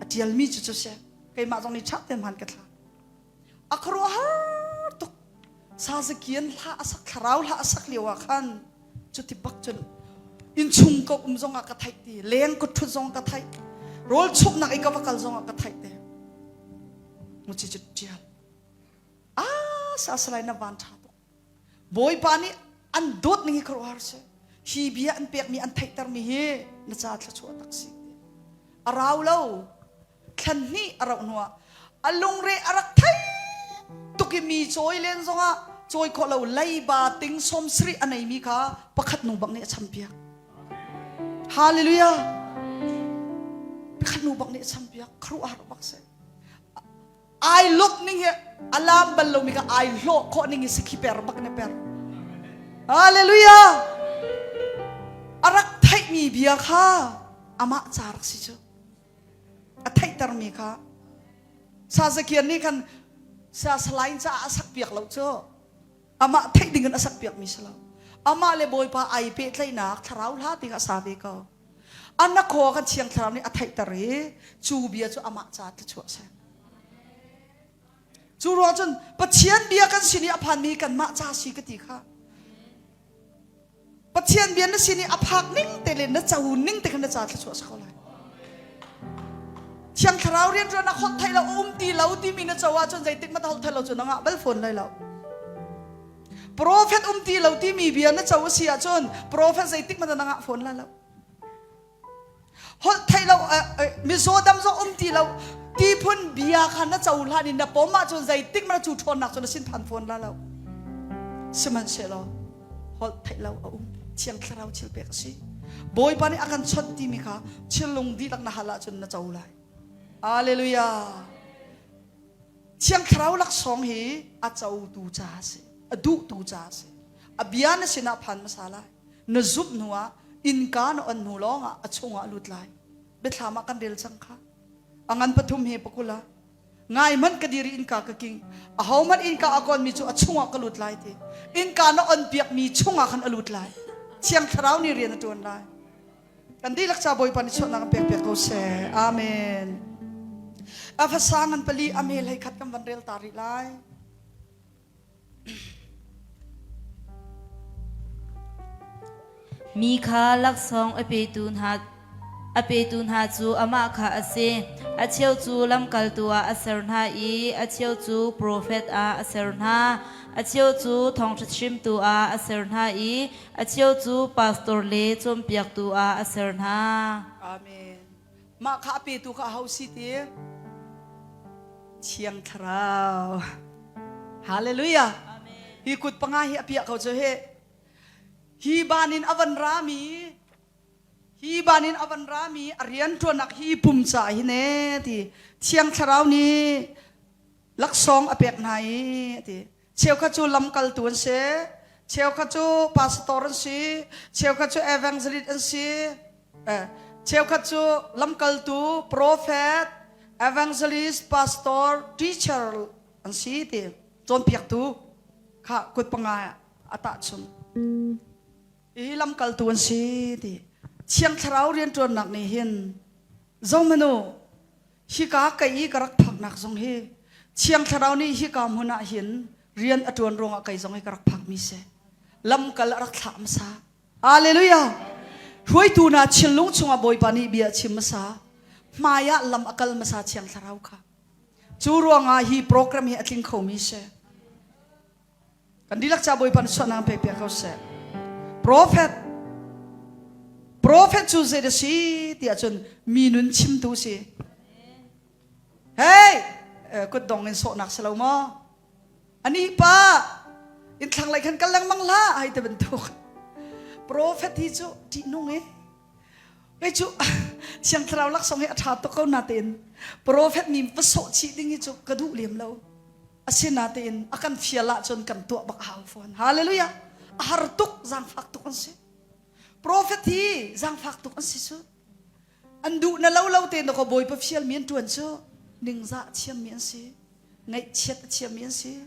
A ṭialmi cu cu si. Keimah zong nih ṭha tein hmaan ka thla. A khuaruahhar tuk. Sazakian hla a sak thlarau hla a sak lio ah khan cuti bak cun innchung ka um zong ah ka theih ti leng ka ṭhut zong ka theih rawl chumhnak i ka va kal zong ah ka theih te muci cu ṭial ah sa salai na van ṭha tuk Bawipa nih an dawt ning hi khuaruahhar si hi bia an pekmi an theihtermi hi na ca thluachuah tak si a rau lo. Thlan hnih a rauh hnuah a lungre a rak thei tuk i mi cawi len zongah cawi khawh lo leiba ting 70 a neimi kha pakhat nu bak nih a champiak. Hallelujah! Pakhat nu bak nih a champiak. Khuaruahhar bak si. Ai luk ning hi alam bal lomi kha ai hlawh khawh ning hi sakhi per bak na per. Hallelujah! A rak theihmi bia kha amah ca rak si cu. A theihtermi kha Sazakian nih khan sa salain caah a sak piak lo cu. Amah theih ding in a sak piakmi si lo. Amah le Bawipa ai pehtlaihnak thlarau hla ti kha a sa ve ko. An a khaw kan thiang thlarau nih a theihter i cu bia cu amah ca thluachuah a si. Cu ruang cun Pathian bia kan sin i a phanmi kanmah ca si ka ti kha. Pathian bia na sin i a phak ning te le na co ning te khan na ca thluachuah si ko lai. Thiang thlarau rianṭuan a holh theih lo a um ti lo timi na co ahcun zeitik hmanh holh theih lo cu na ngah bal fawn lai lo. Profet um ti lo timi bia na co a si ahcun profet zeitik hmanh na ngah fawn lai lo. Holh theih lo mizaw dam zong um ti lo ti phun bia kha na cohlan in na pom ahcun zeitik hmanh cu ṭhawnnak cu na sin phan fawn lai lo. Sihmanhsehlaw holh theih lo a um Thiang Thlarau thil pek a si. Bawipa nih a kan chawnh timi kha thinlung dihlak na hal ahcun na co lai. Hallelujah. Thiang Thlarau laksawng hi a cotu ca a si, a duhtu ca a si. A bia na sinah phan hmasa lai. Na zumh hnuah innka na on hnu lawngah a chungah a lut lai. Biathlam ah kan rel cang kha. A ngan pathum he pakul ah ngai hmanh ka dir i innka ka king. Ahohmanh innka a kawnmi cu a chungah ka lut lai ti. Innka na on piakmi chungah khan a lut lai. Thiang Thlarau nih rian a ṭuan lai. Kan dihlak ca Bawipa nih chuahnak an pek piak ko seh. Amen. Efesa ngan pali a mel hei khat kan van rel ta rih lai. Mi kha laksawng a petu hna a petu hna cu amah kha a si. A cheu cu lamkaltu ah a ser hna i a cheu cu profet ah a ser hna. A cheu cu thawngṭha chimtu ah a ser hna i A cheu cu pastor le cawnpiaktu ah a ser hna. Amen. Mah kha a petu kha aho si ti? Thiang Thlarau. Hallelujah. Hi kut panga hi a piah ko cu hi. Hi banin a van rami hi banin a van rami a rian ṭuannak hi pum ca hi ne ti Thiang Thlarau nih laksawng a pek hna i ti. Cheukhat cu lamkaltu an si, cheukhat cu pastor an si, cheukhat cu evangelist an si, eh, cheukhat cu lamkaltu, prophet, evangelist, pastor, teacher an si ti cawnpiaktu kha kut panga a tahchun. Hi lamkaltu an si ti. Thiang Thlarau rianṭuannak nih hin zohmanh u, Hika kei i ka rak phaknak zong hi Thiang Thlarau nih hika hmun ah hin rian a ṭuan ruangah kei zong hi ka rak phakmi si. Lamkal a rak thlah hmasa. Hallelujah! Hruaitu hna thinlung chungah Bawipa nih bia a chim hmasa. Hmai ah lam a kal hmasa Thiang Thlarau kha. Cu ruangah hi program hi a tling khomi si. Kan dihlak ca Bawipa nih suahnak pek piak ko seh. Prophet Prophet cu zei a si ti ahcun mi nun chimtu si. Hey, kutdong in sawhnak si lo maw? Ani pa in thlang lei khan kal lengmang hlah hai te bantuk. Prophet hi cu ṭihnung e. Kei cu Thiang Thlarau laksawng hi a ṭha tuk ko natein prophet mi va sawh chih ding hi cu ka duh lem lo. Asinatein a kan fial ahcun kan tuah bak a hau fawn. Hallelujah! A har tuk, zaangfak tuk an si. Prophet hi zaangfak tuk an si cu. An duh na lo lo te na ko Bawipa fialmi an ṭuan cu ningzah a thiammi an si. Ngaihchiat a thiammi an si.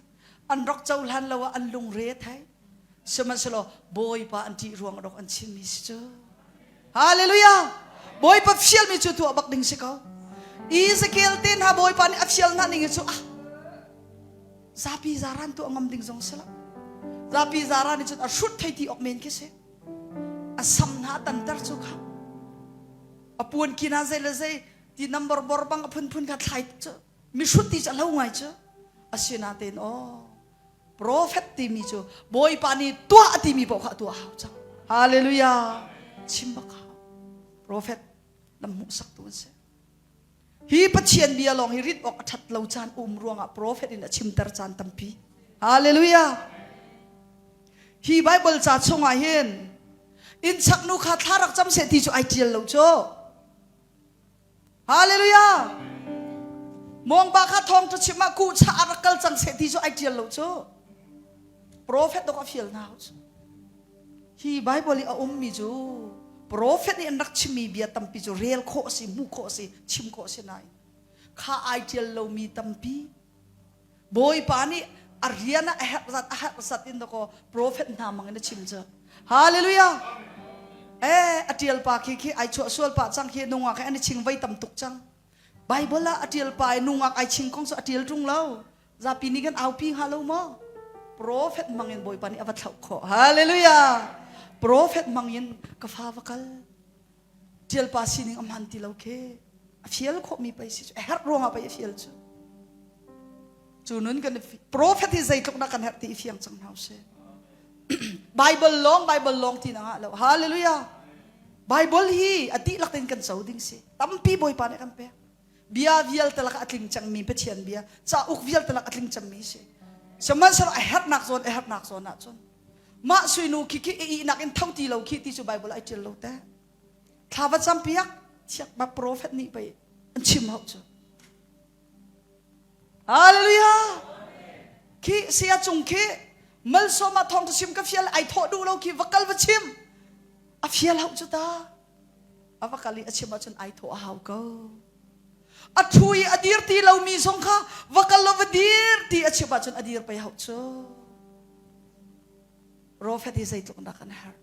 An rak cohlan lo ah an lungre a thei. Sihmanhsehlaw Bawipa an ṭih ruang rak an chimmi si cu. Hallelujah! Bawipa fialmi cu tuah bak ding si ko. Ezekiel te hna Bawipa nih a fial hna ning hi cu ah zapi zaran tuah ngam ding zong si lo. Zapi zaran nih cun a hrut thei ti awk men khi si. A sam hna a tanter cu kha. A puan ki hna zei le zei ti number bor bang a phunphun kha thlai cu mihrut ti cu a lo ngai cu. Asinatein aw Prophet timi cu Bawipa nih tuah timi paoh kha tuah hau cang. Hallelujah. Chim bak hau. Prophet lam hmuhsaktu an si. Hi Pathian bia lawng hi rit awk a ṭhat lo caan um ruangah profet in a chimter caan tampi. Hallelujah. Hi Bible ca chungah hin inn chak nu kha thla rak cam seh ti cu ai ṭial lo cu. Hallelujah. Mawngba kha thawng ṭha chim ah kuh chah a rak kal cang seh ti cu ai ṭial lo cu. Profet dok a fial hna cu. Hi Bible i a ummi cu profet nih an rak chimmi bia tampi cu rel khawh a si, hmuh khawh a si, chim khawh a si nain kha ai ṭial lomi tampi Bawipa nih a rian ah a herh zat a herh zat in dakaw profet hna mang in a chim cu. Hallelujah. Eh a ṭial pa khi khi ai chuah sual pah cang khi nungak he an i ching voi tam tuk cang. Bible ah a ṭial pa i nungak ai ching kong cu a ṭial ṭung lo. Zapi nih kan aupi hnga lo maw? Profet hmang in Bawipa nih a va thlauh khawh. Hallelujah. Profet hmang in ka fa va kal. Ṭial pa sining a hman ti lo khi. A fial khawhmi pei si cu. A herh ruangah pei a fial cu. Cu nun kan profet hi zeitluk dah kan herh ti i fiang cang hna usih. Bible lawng Bible lawng ti na ngah lo. Hallelujah. Bible hi a dihlak tein kan co ding si. Tampi Bawipa nih kan pek. Bia vialte lakah a tling cangmi Pathian bia, cauk vialte lak a tling cangmi si. Sihmanhsehlaw a herhnak zawn a herhnak zawn ahcun mah suinu khi khi i ihnak in tho ti lo khi ti cu Bible ai ṭial lo te. Thla va campiak chiak ba profet nih pei an chim hau cu. Hallelujah! Khi saya cung khi malsawm ah thawng chim ka fial ai thawh duh lo khi va kal va chim. A fial hau cu ta. A va kal i a chim ahcun ai thawh a hau ko. A ṭhu i a dir ti lomi zong kha va kal law va dir ti a chim ahcun a dir pei hau cu. Profet hi zeitluk dah kan herh.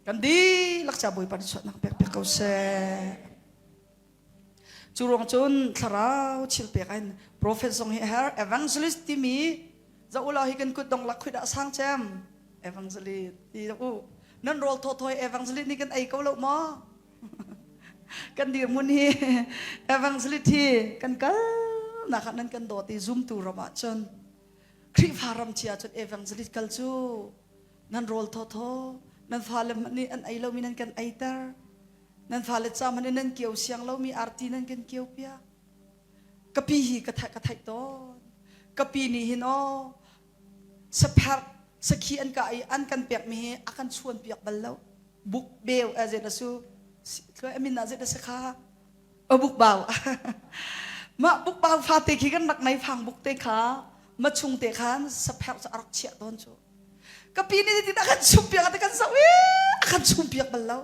Kan dihlak ca Bawipa nih suatnak pek pek ko seh. Cu ruang cun thlarau thil pek in profet zong hi a herh. Evangelist timi za ulaw hi kan kut dong lak khuit ah sang cem. Evangelist ti u. Nan rawl thawthawi evangelist nih kan ei ko lo maw? kan dirhmun hi evangelist hi kan kal nak ah nan kan dawt i zumtu ram ah cun Khrihfa ram chia cun evangelist kal cu nan rawl thawthaw nan fale hmanh nih an ei lomi nan kan eiter nan fale ca hmanh in nan kio siang lomi arti nan kan kio piak ka pi hi ka ka theih tawn ka pi nih hin aw sapher sakhi an ka i an kan pekmi hi a kan chuan piak bal lo buk beu a zet asu amin ah zet a si kha a buk bau mah buk bau fate khi kan rak nei phang buk te kha ma chung te khan sapher cu a rak chiah tawn cu ka pi nih zeitin a kan chum piak a kan zoh i a kan chum piak bal lo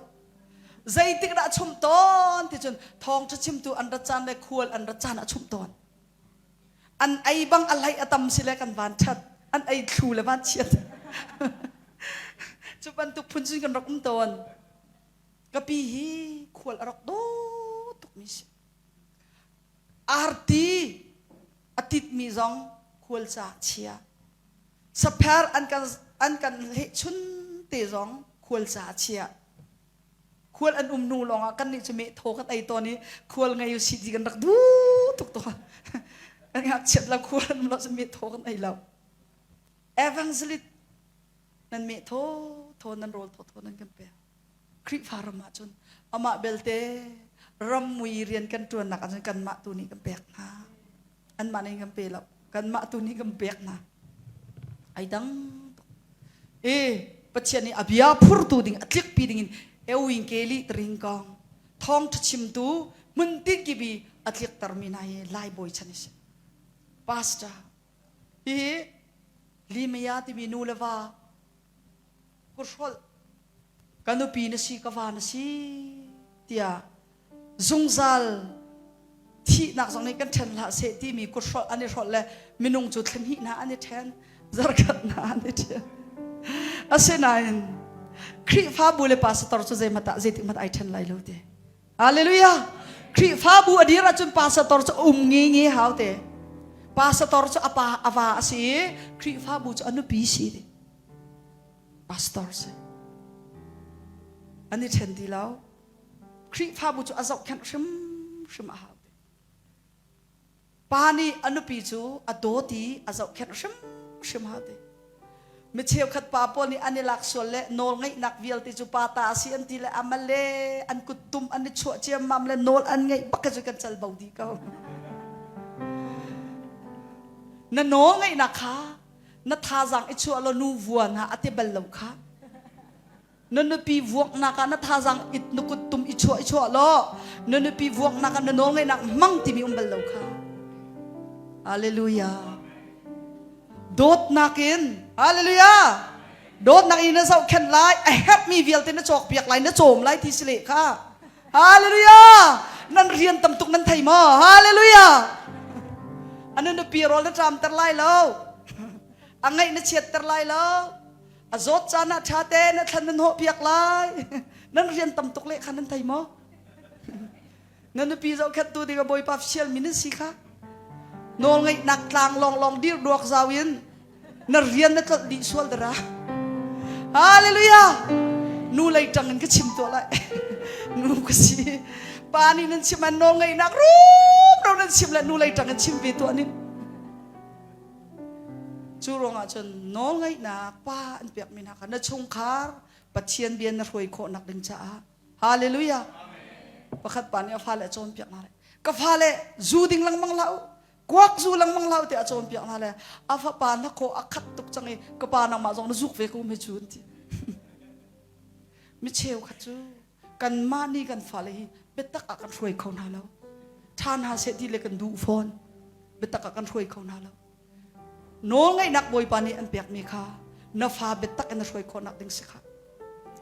zeitik dah chum tawn ti cun thawngṭha chimtu an rat caan le khual an rat caan ah chum tawn an ei bang a hlei a tam si le kan van ṭhat an ei thlu le van chiat cu bantuk phun cun kan rak um tawn ka pi hi khual a rak daw tukmi si arti a titmi zong khual ca chia Sapher an kan an kan lehchun te zong khual ca chia. Khual an um hnu lawngah kan nih cu meh thaw kan ei tawn i khual ngei usih ti kan rak duh tuk tawn. Kan ngakchiat lo khual an um lo cun meh thaw kan ei lo. Evangelist nan meh thaw thaw nan rawl thaw thaw nan kan pek. Khrihfa ram ah cun amah belte rammui rian kan ṭuannak ah cun kanmah tu nih kan pek hna. Anmah nih kan pe lo. Kanmah tu nih kan pek hna. Ai dang tuk. E Pathian nih a bia phurtu ding a tlikpi ding in ewing keli tring kong thawng ṭha chimtu hmun tin kibi a tliktermi hna hi Lai bawi chan a si. Pastor hi Limaya timi nu le va kuhrolh ka nupi na si ka va na si tiah zungzal thihnak zong nih kan ṭhen hlah seh timi kuthrolh an i hrolh le minung cu thla hnih hna an i ṭhen zarkhat hna an i ṭhen asinain Khrihfabu le pastor cu zeihmanh ah zeitik hmanh ai ṭhen lai lo te Hallelujah Khrihfabu a dir ahcun pastor cu um nge nge hau te pastor cu a pa a va a si i Khrihfabu cu a nupi si te pastor si an i ṭhen ti lo Khrihfabu cu a zohkhenh hrimhrim a hau. Pa nih a nupi cu a dawt i a zohkhenh hrimhrim hau te. Mi cheukhat pa pawl nih an i lak sual le nawl ngeihnak vialte cu pa ta a si an ti le amale an kuttum an i chuah ciammam le nawl an ngeih bak cu kan cal bo dih ko. Na nawl ngeihnak kha na thazaang i chuah law nu vuan ha a ti bal lo kha. Na nupi vuaknak ah na thazaang it na kuttum i chuah i chuah law na nupi vuaknak ah na nawl ngeihnak hmang timi um bal lo kha. Hallelujah. Dawtnak in hallelujah. Dawtnak in na zohkhenh lai, a herhmi vialte na cawkpiak lai, na cawm lai ti si leh kha. Hallelujah. Nan rian tam tuk nan thei maw? Hallelujah. Anu nupi rawl na ṭamter lai lo. A ngaih na chiatter lai lo. A zawt caan ah ṭha te na thlan nan hawhpiak lai. Nan rian tam tuk leh kha nan thei maw? Na nupi zohkhenhtu ding a Bawipa fialmi nan si kha. Nawlngeihnak tlang lawnglawng dir duak zau in na rian na tlolh dih sual dara. Hallelujah! Nu lei ṭang in ka chim tuah lai. Nu ka si. Pa nih nan chim an nawlngeihnak rumro nan chim le nu lei ṭang in chim ve tuah nin. Cu ruangah cun nawlngeihnak pa an pekmi hna kha na chungkhar Pathian bia na hruai khawhnak ding caah Hallelujah. Pakhat pa nih a fale a cawnpiak hna le ka fale zu ding lengmang hlah u kuak zu lengmang hlah u tiah a cawnpiak hna le a fapa hnakhaw a khat tuk cang i ka pa nangmah zong na zuk ve ko me cu an ti. Mi cheukhat cu kanmah nih kan fale hi biatak ah kan hruai kho hna lo. Ṭha hna seh ti le kan duh fawn. Biatak ah kan hruai kho hna lo. Nawlngeihnak Bawipa nih an pekmi kha na fa biatak in na hruai khawhnak ding si kha.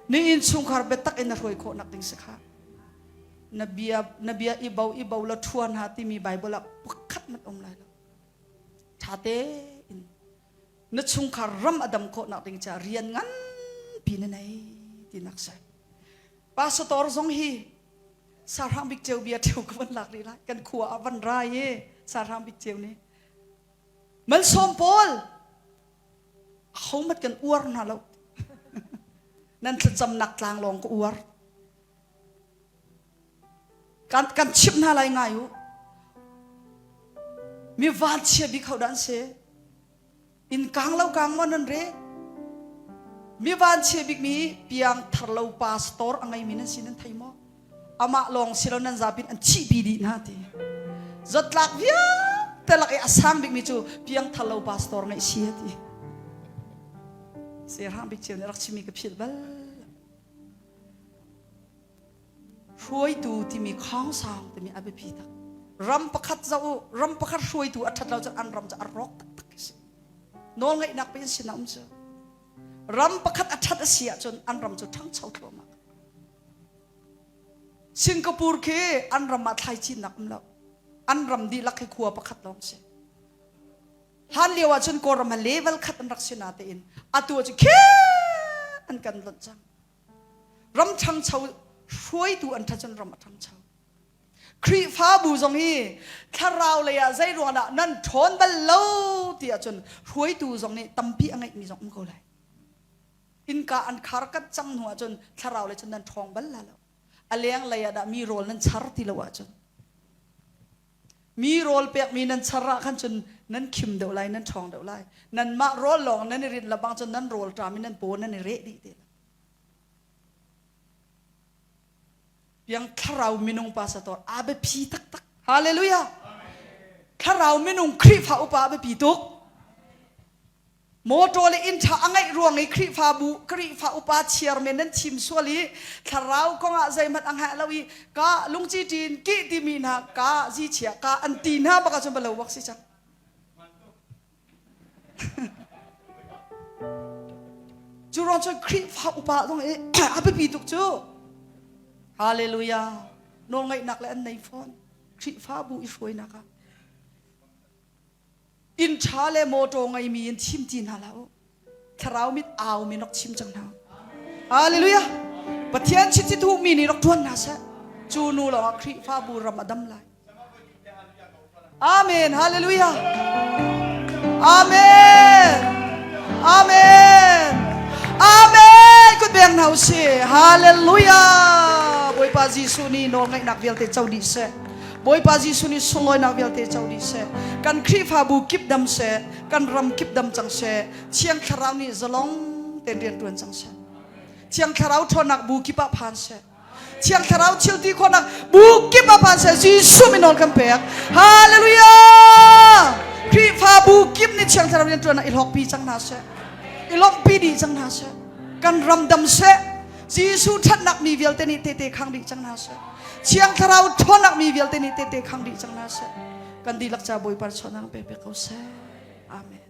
Na innchungkhar biatak in na hruai khawhnak ding si kha. Na bia na bia i bo i bo la ṭhuan ha timi Bible ah pakhat hmanh um lai lo. Ṭha tein na chungkhar ram a dam khawhnak ding caah rian nganpi na nei tinak si. Pastor zong hi Sahrang Bik Ceu bia ṭheo ka van lak rih lai. Kan khua ah van rai i Sahrang Bik Ceu nih Malsawm pawl ahomat kan uar hna lo. Nan thlacamnak tlang lawng ka uar. Kan kan chimh hna lai ngai u. Mi vanchia bik ho dah an si? Inn kang lo kang maw nan re? Mi vanchia bikmi piang thar lo pastor a ngeimi nan si nan thei maw? Amah lawng si lo nan zapin an thihpi dih hna ti. Zatlak vialte lak i a sang bikmi cu piang thar lo pastor ngeih si a ti. Serhang bik cio nih rak chimmi ka philh bal. Hruaitu timi khawngsang timi a biapi tak. Ram pakhat zoh u, ram pakhat hruaitu a ṭhat lo cun an ram cu a rawk taktak a si. Nawlngeihnak pe in sin a um cu. Ram pakhat a ṭhat a si ahcun an ram cu ṭhangcho thluahmah. Singapore khi an ram ah thlai cinnak um lo. An ram dihlak hi khua pakhat lawng si. Hlan lio ahcun Kawlram ha level khat an rak si natein atu ahcun khi an kan lonh cang. Ram ṭhangcho hruaitu an ṭhat cun ram a ṭhangcho. Khrihfabu zong hi thlarau lei ah zei ruangah dah nan ṭhawn bal lo ti ahcun hruaitu zong nih tampi a ngeihmi zong um ko lai. Innka an khar kat cang hnu ahcun thlarau lei cun nan ṭhawng bal la lo. A leng lei ah dah mi rawl nan char ti lo ahcun. Mi rawl pekmi nan char ah khan cun nan khim deuh lai, nan ṭhawng deuh lai. Nanmah rawl lawng nan i rinh lebang cun nan rawl ṭam in nan paw nan i reh dih te lai. Piang thlarau minung pastor a biapi taktak. Hallelujah. Thlarau minung Khrihfa upa a biapi tuk. Motor le inn ṭha a ngeih ruang i Khrihfabu Khrihfa upa chairman nan thim sual i thlarau kong ah zeihmanh a hngalh lo i ka lungci ṭin kih timi hna ka zichia ka an ti hna bak ahcun balo bak si cang. Cu ruang cun Khrihfa upa zong i a biapi tuk cu. Hallelujah. Nawlngaihnak le an nei fawn. Khrihfabu i hruainak ah. Inn ṭha le mawṭaw ngeimi in thim ti hna hlah u. Thlarau mit au mi rak chim cang hna. Hallelujah. Pathian chiti thuhmi nih rak ṭuan hna seh. Cu nu lawngah Khrihfabu ram a dam lai. Amen. Hallelujah. Amen. Amen. Amen. Kut beng hna usih. Hallelujah. Bawipa Jesuh nih nawlngaihnak vialte co dih seh. Bawipa Jesuh nih sunglawinak vialte co dih seh. Kan Khrihfabu kip dam seh, kan ram kip dam cang seh. Thiang Thlarau nih zalong tein rian ṭuan cang seh. Thiang Thlarau ṭhawnnak bu kip ah phan seh. Thiang Thlarau thil ti khawhnak bu kip ah phan seh. Jesuh min nawl kan pek. Hallelujah! Khrihfabu kip nih Thiang Thlarau rian ṭuan ah i hlawkpi cang hna seh. I lawmhpi dih cang hna seh. Kan ram dam seh. Jesuh ṭhatnak mi vialte nih tehte khang dih cang hna seh. Thiang Thlarau ṭhawnnak mi vialte nih tehte khang dih cang hna seh. Kan dihlak ca Bawipa chawhnak pe pe ko seh. Amen.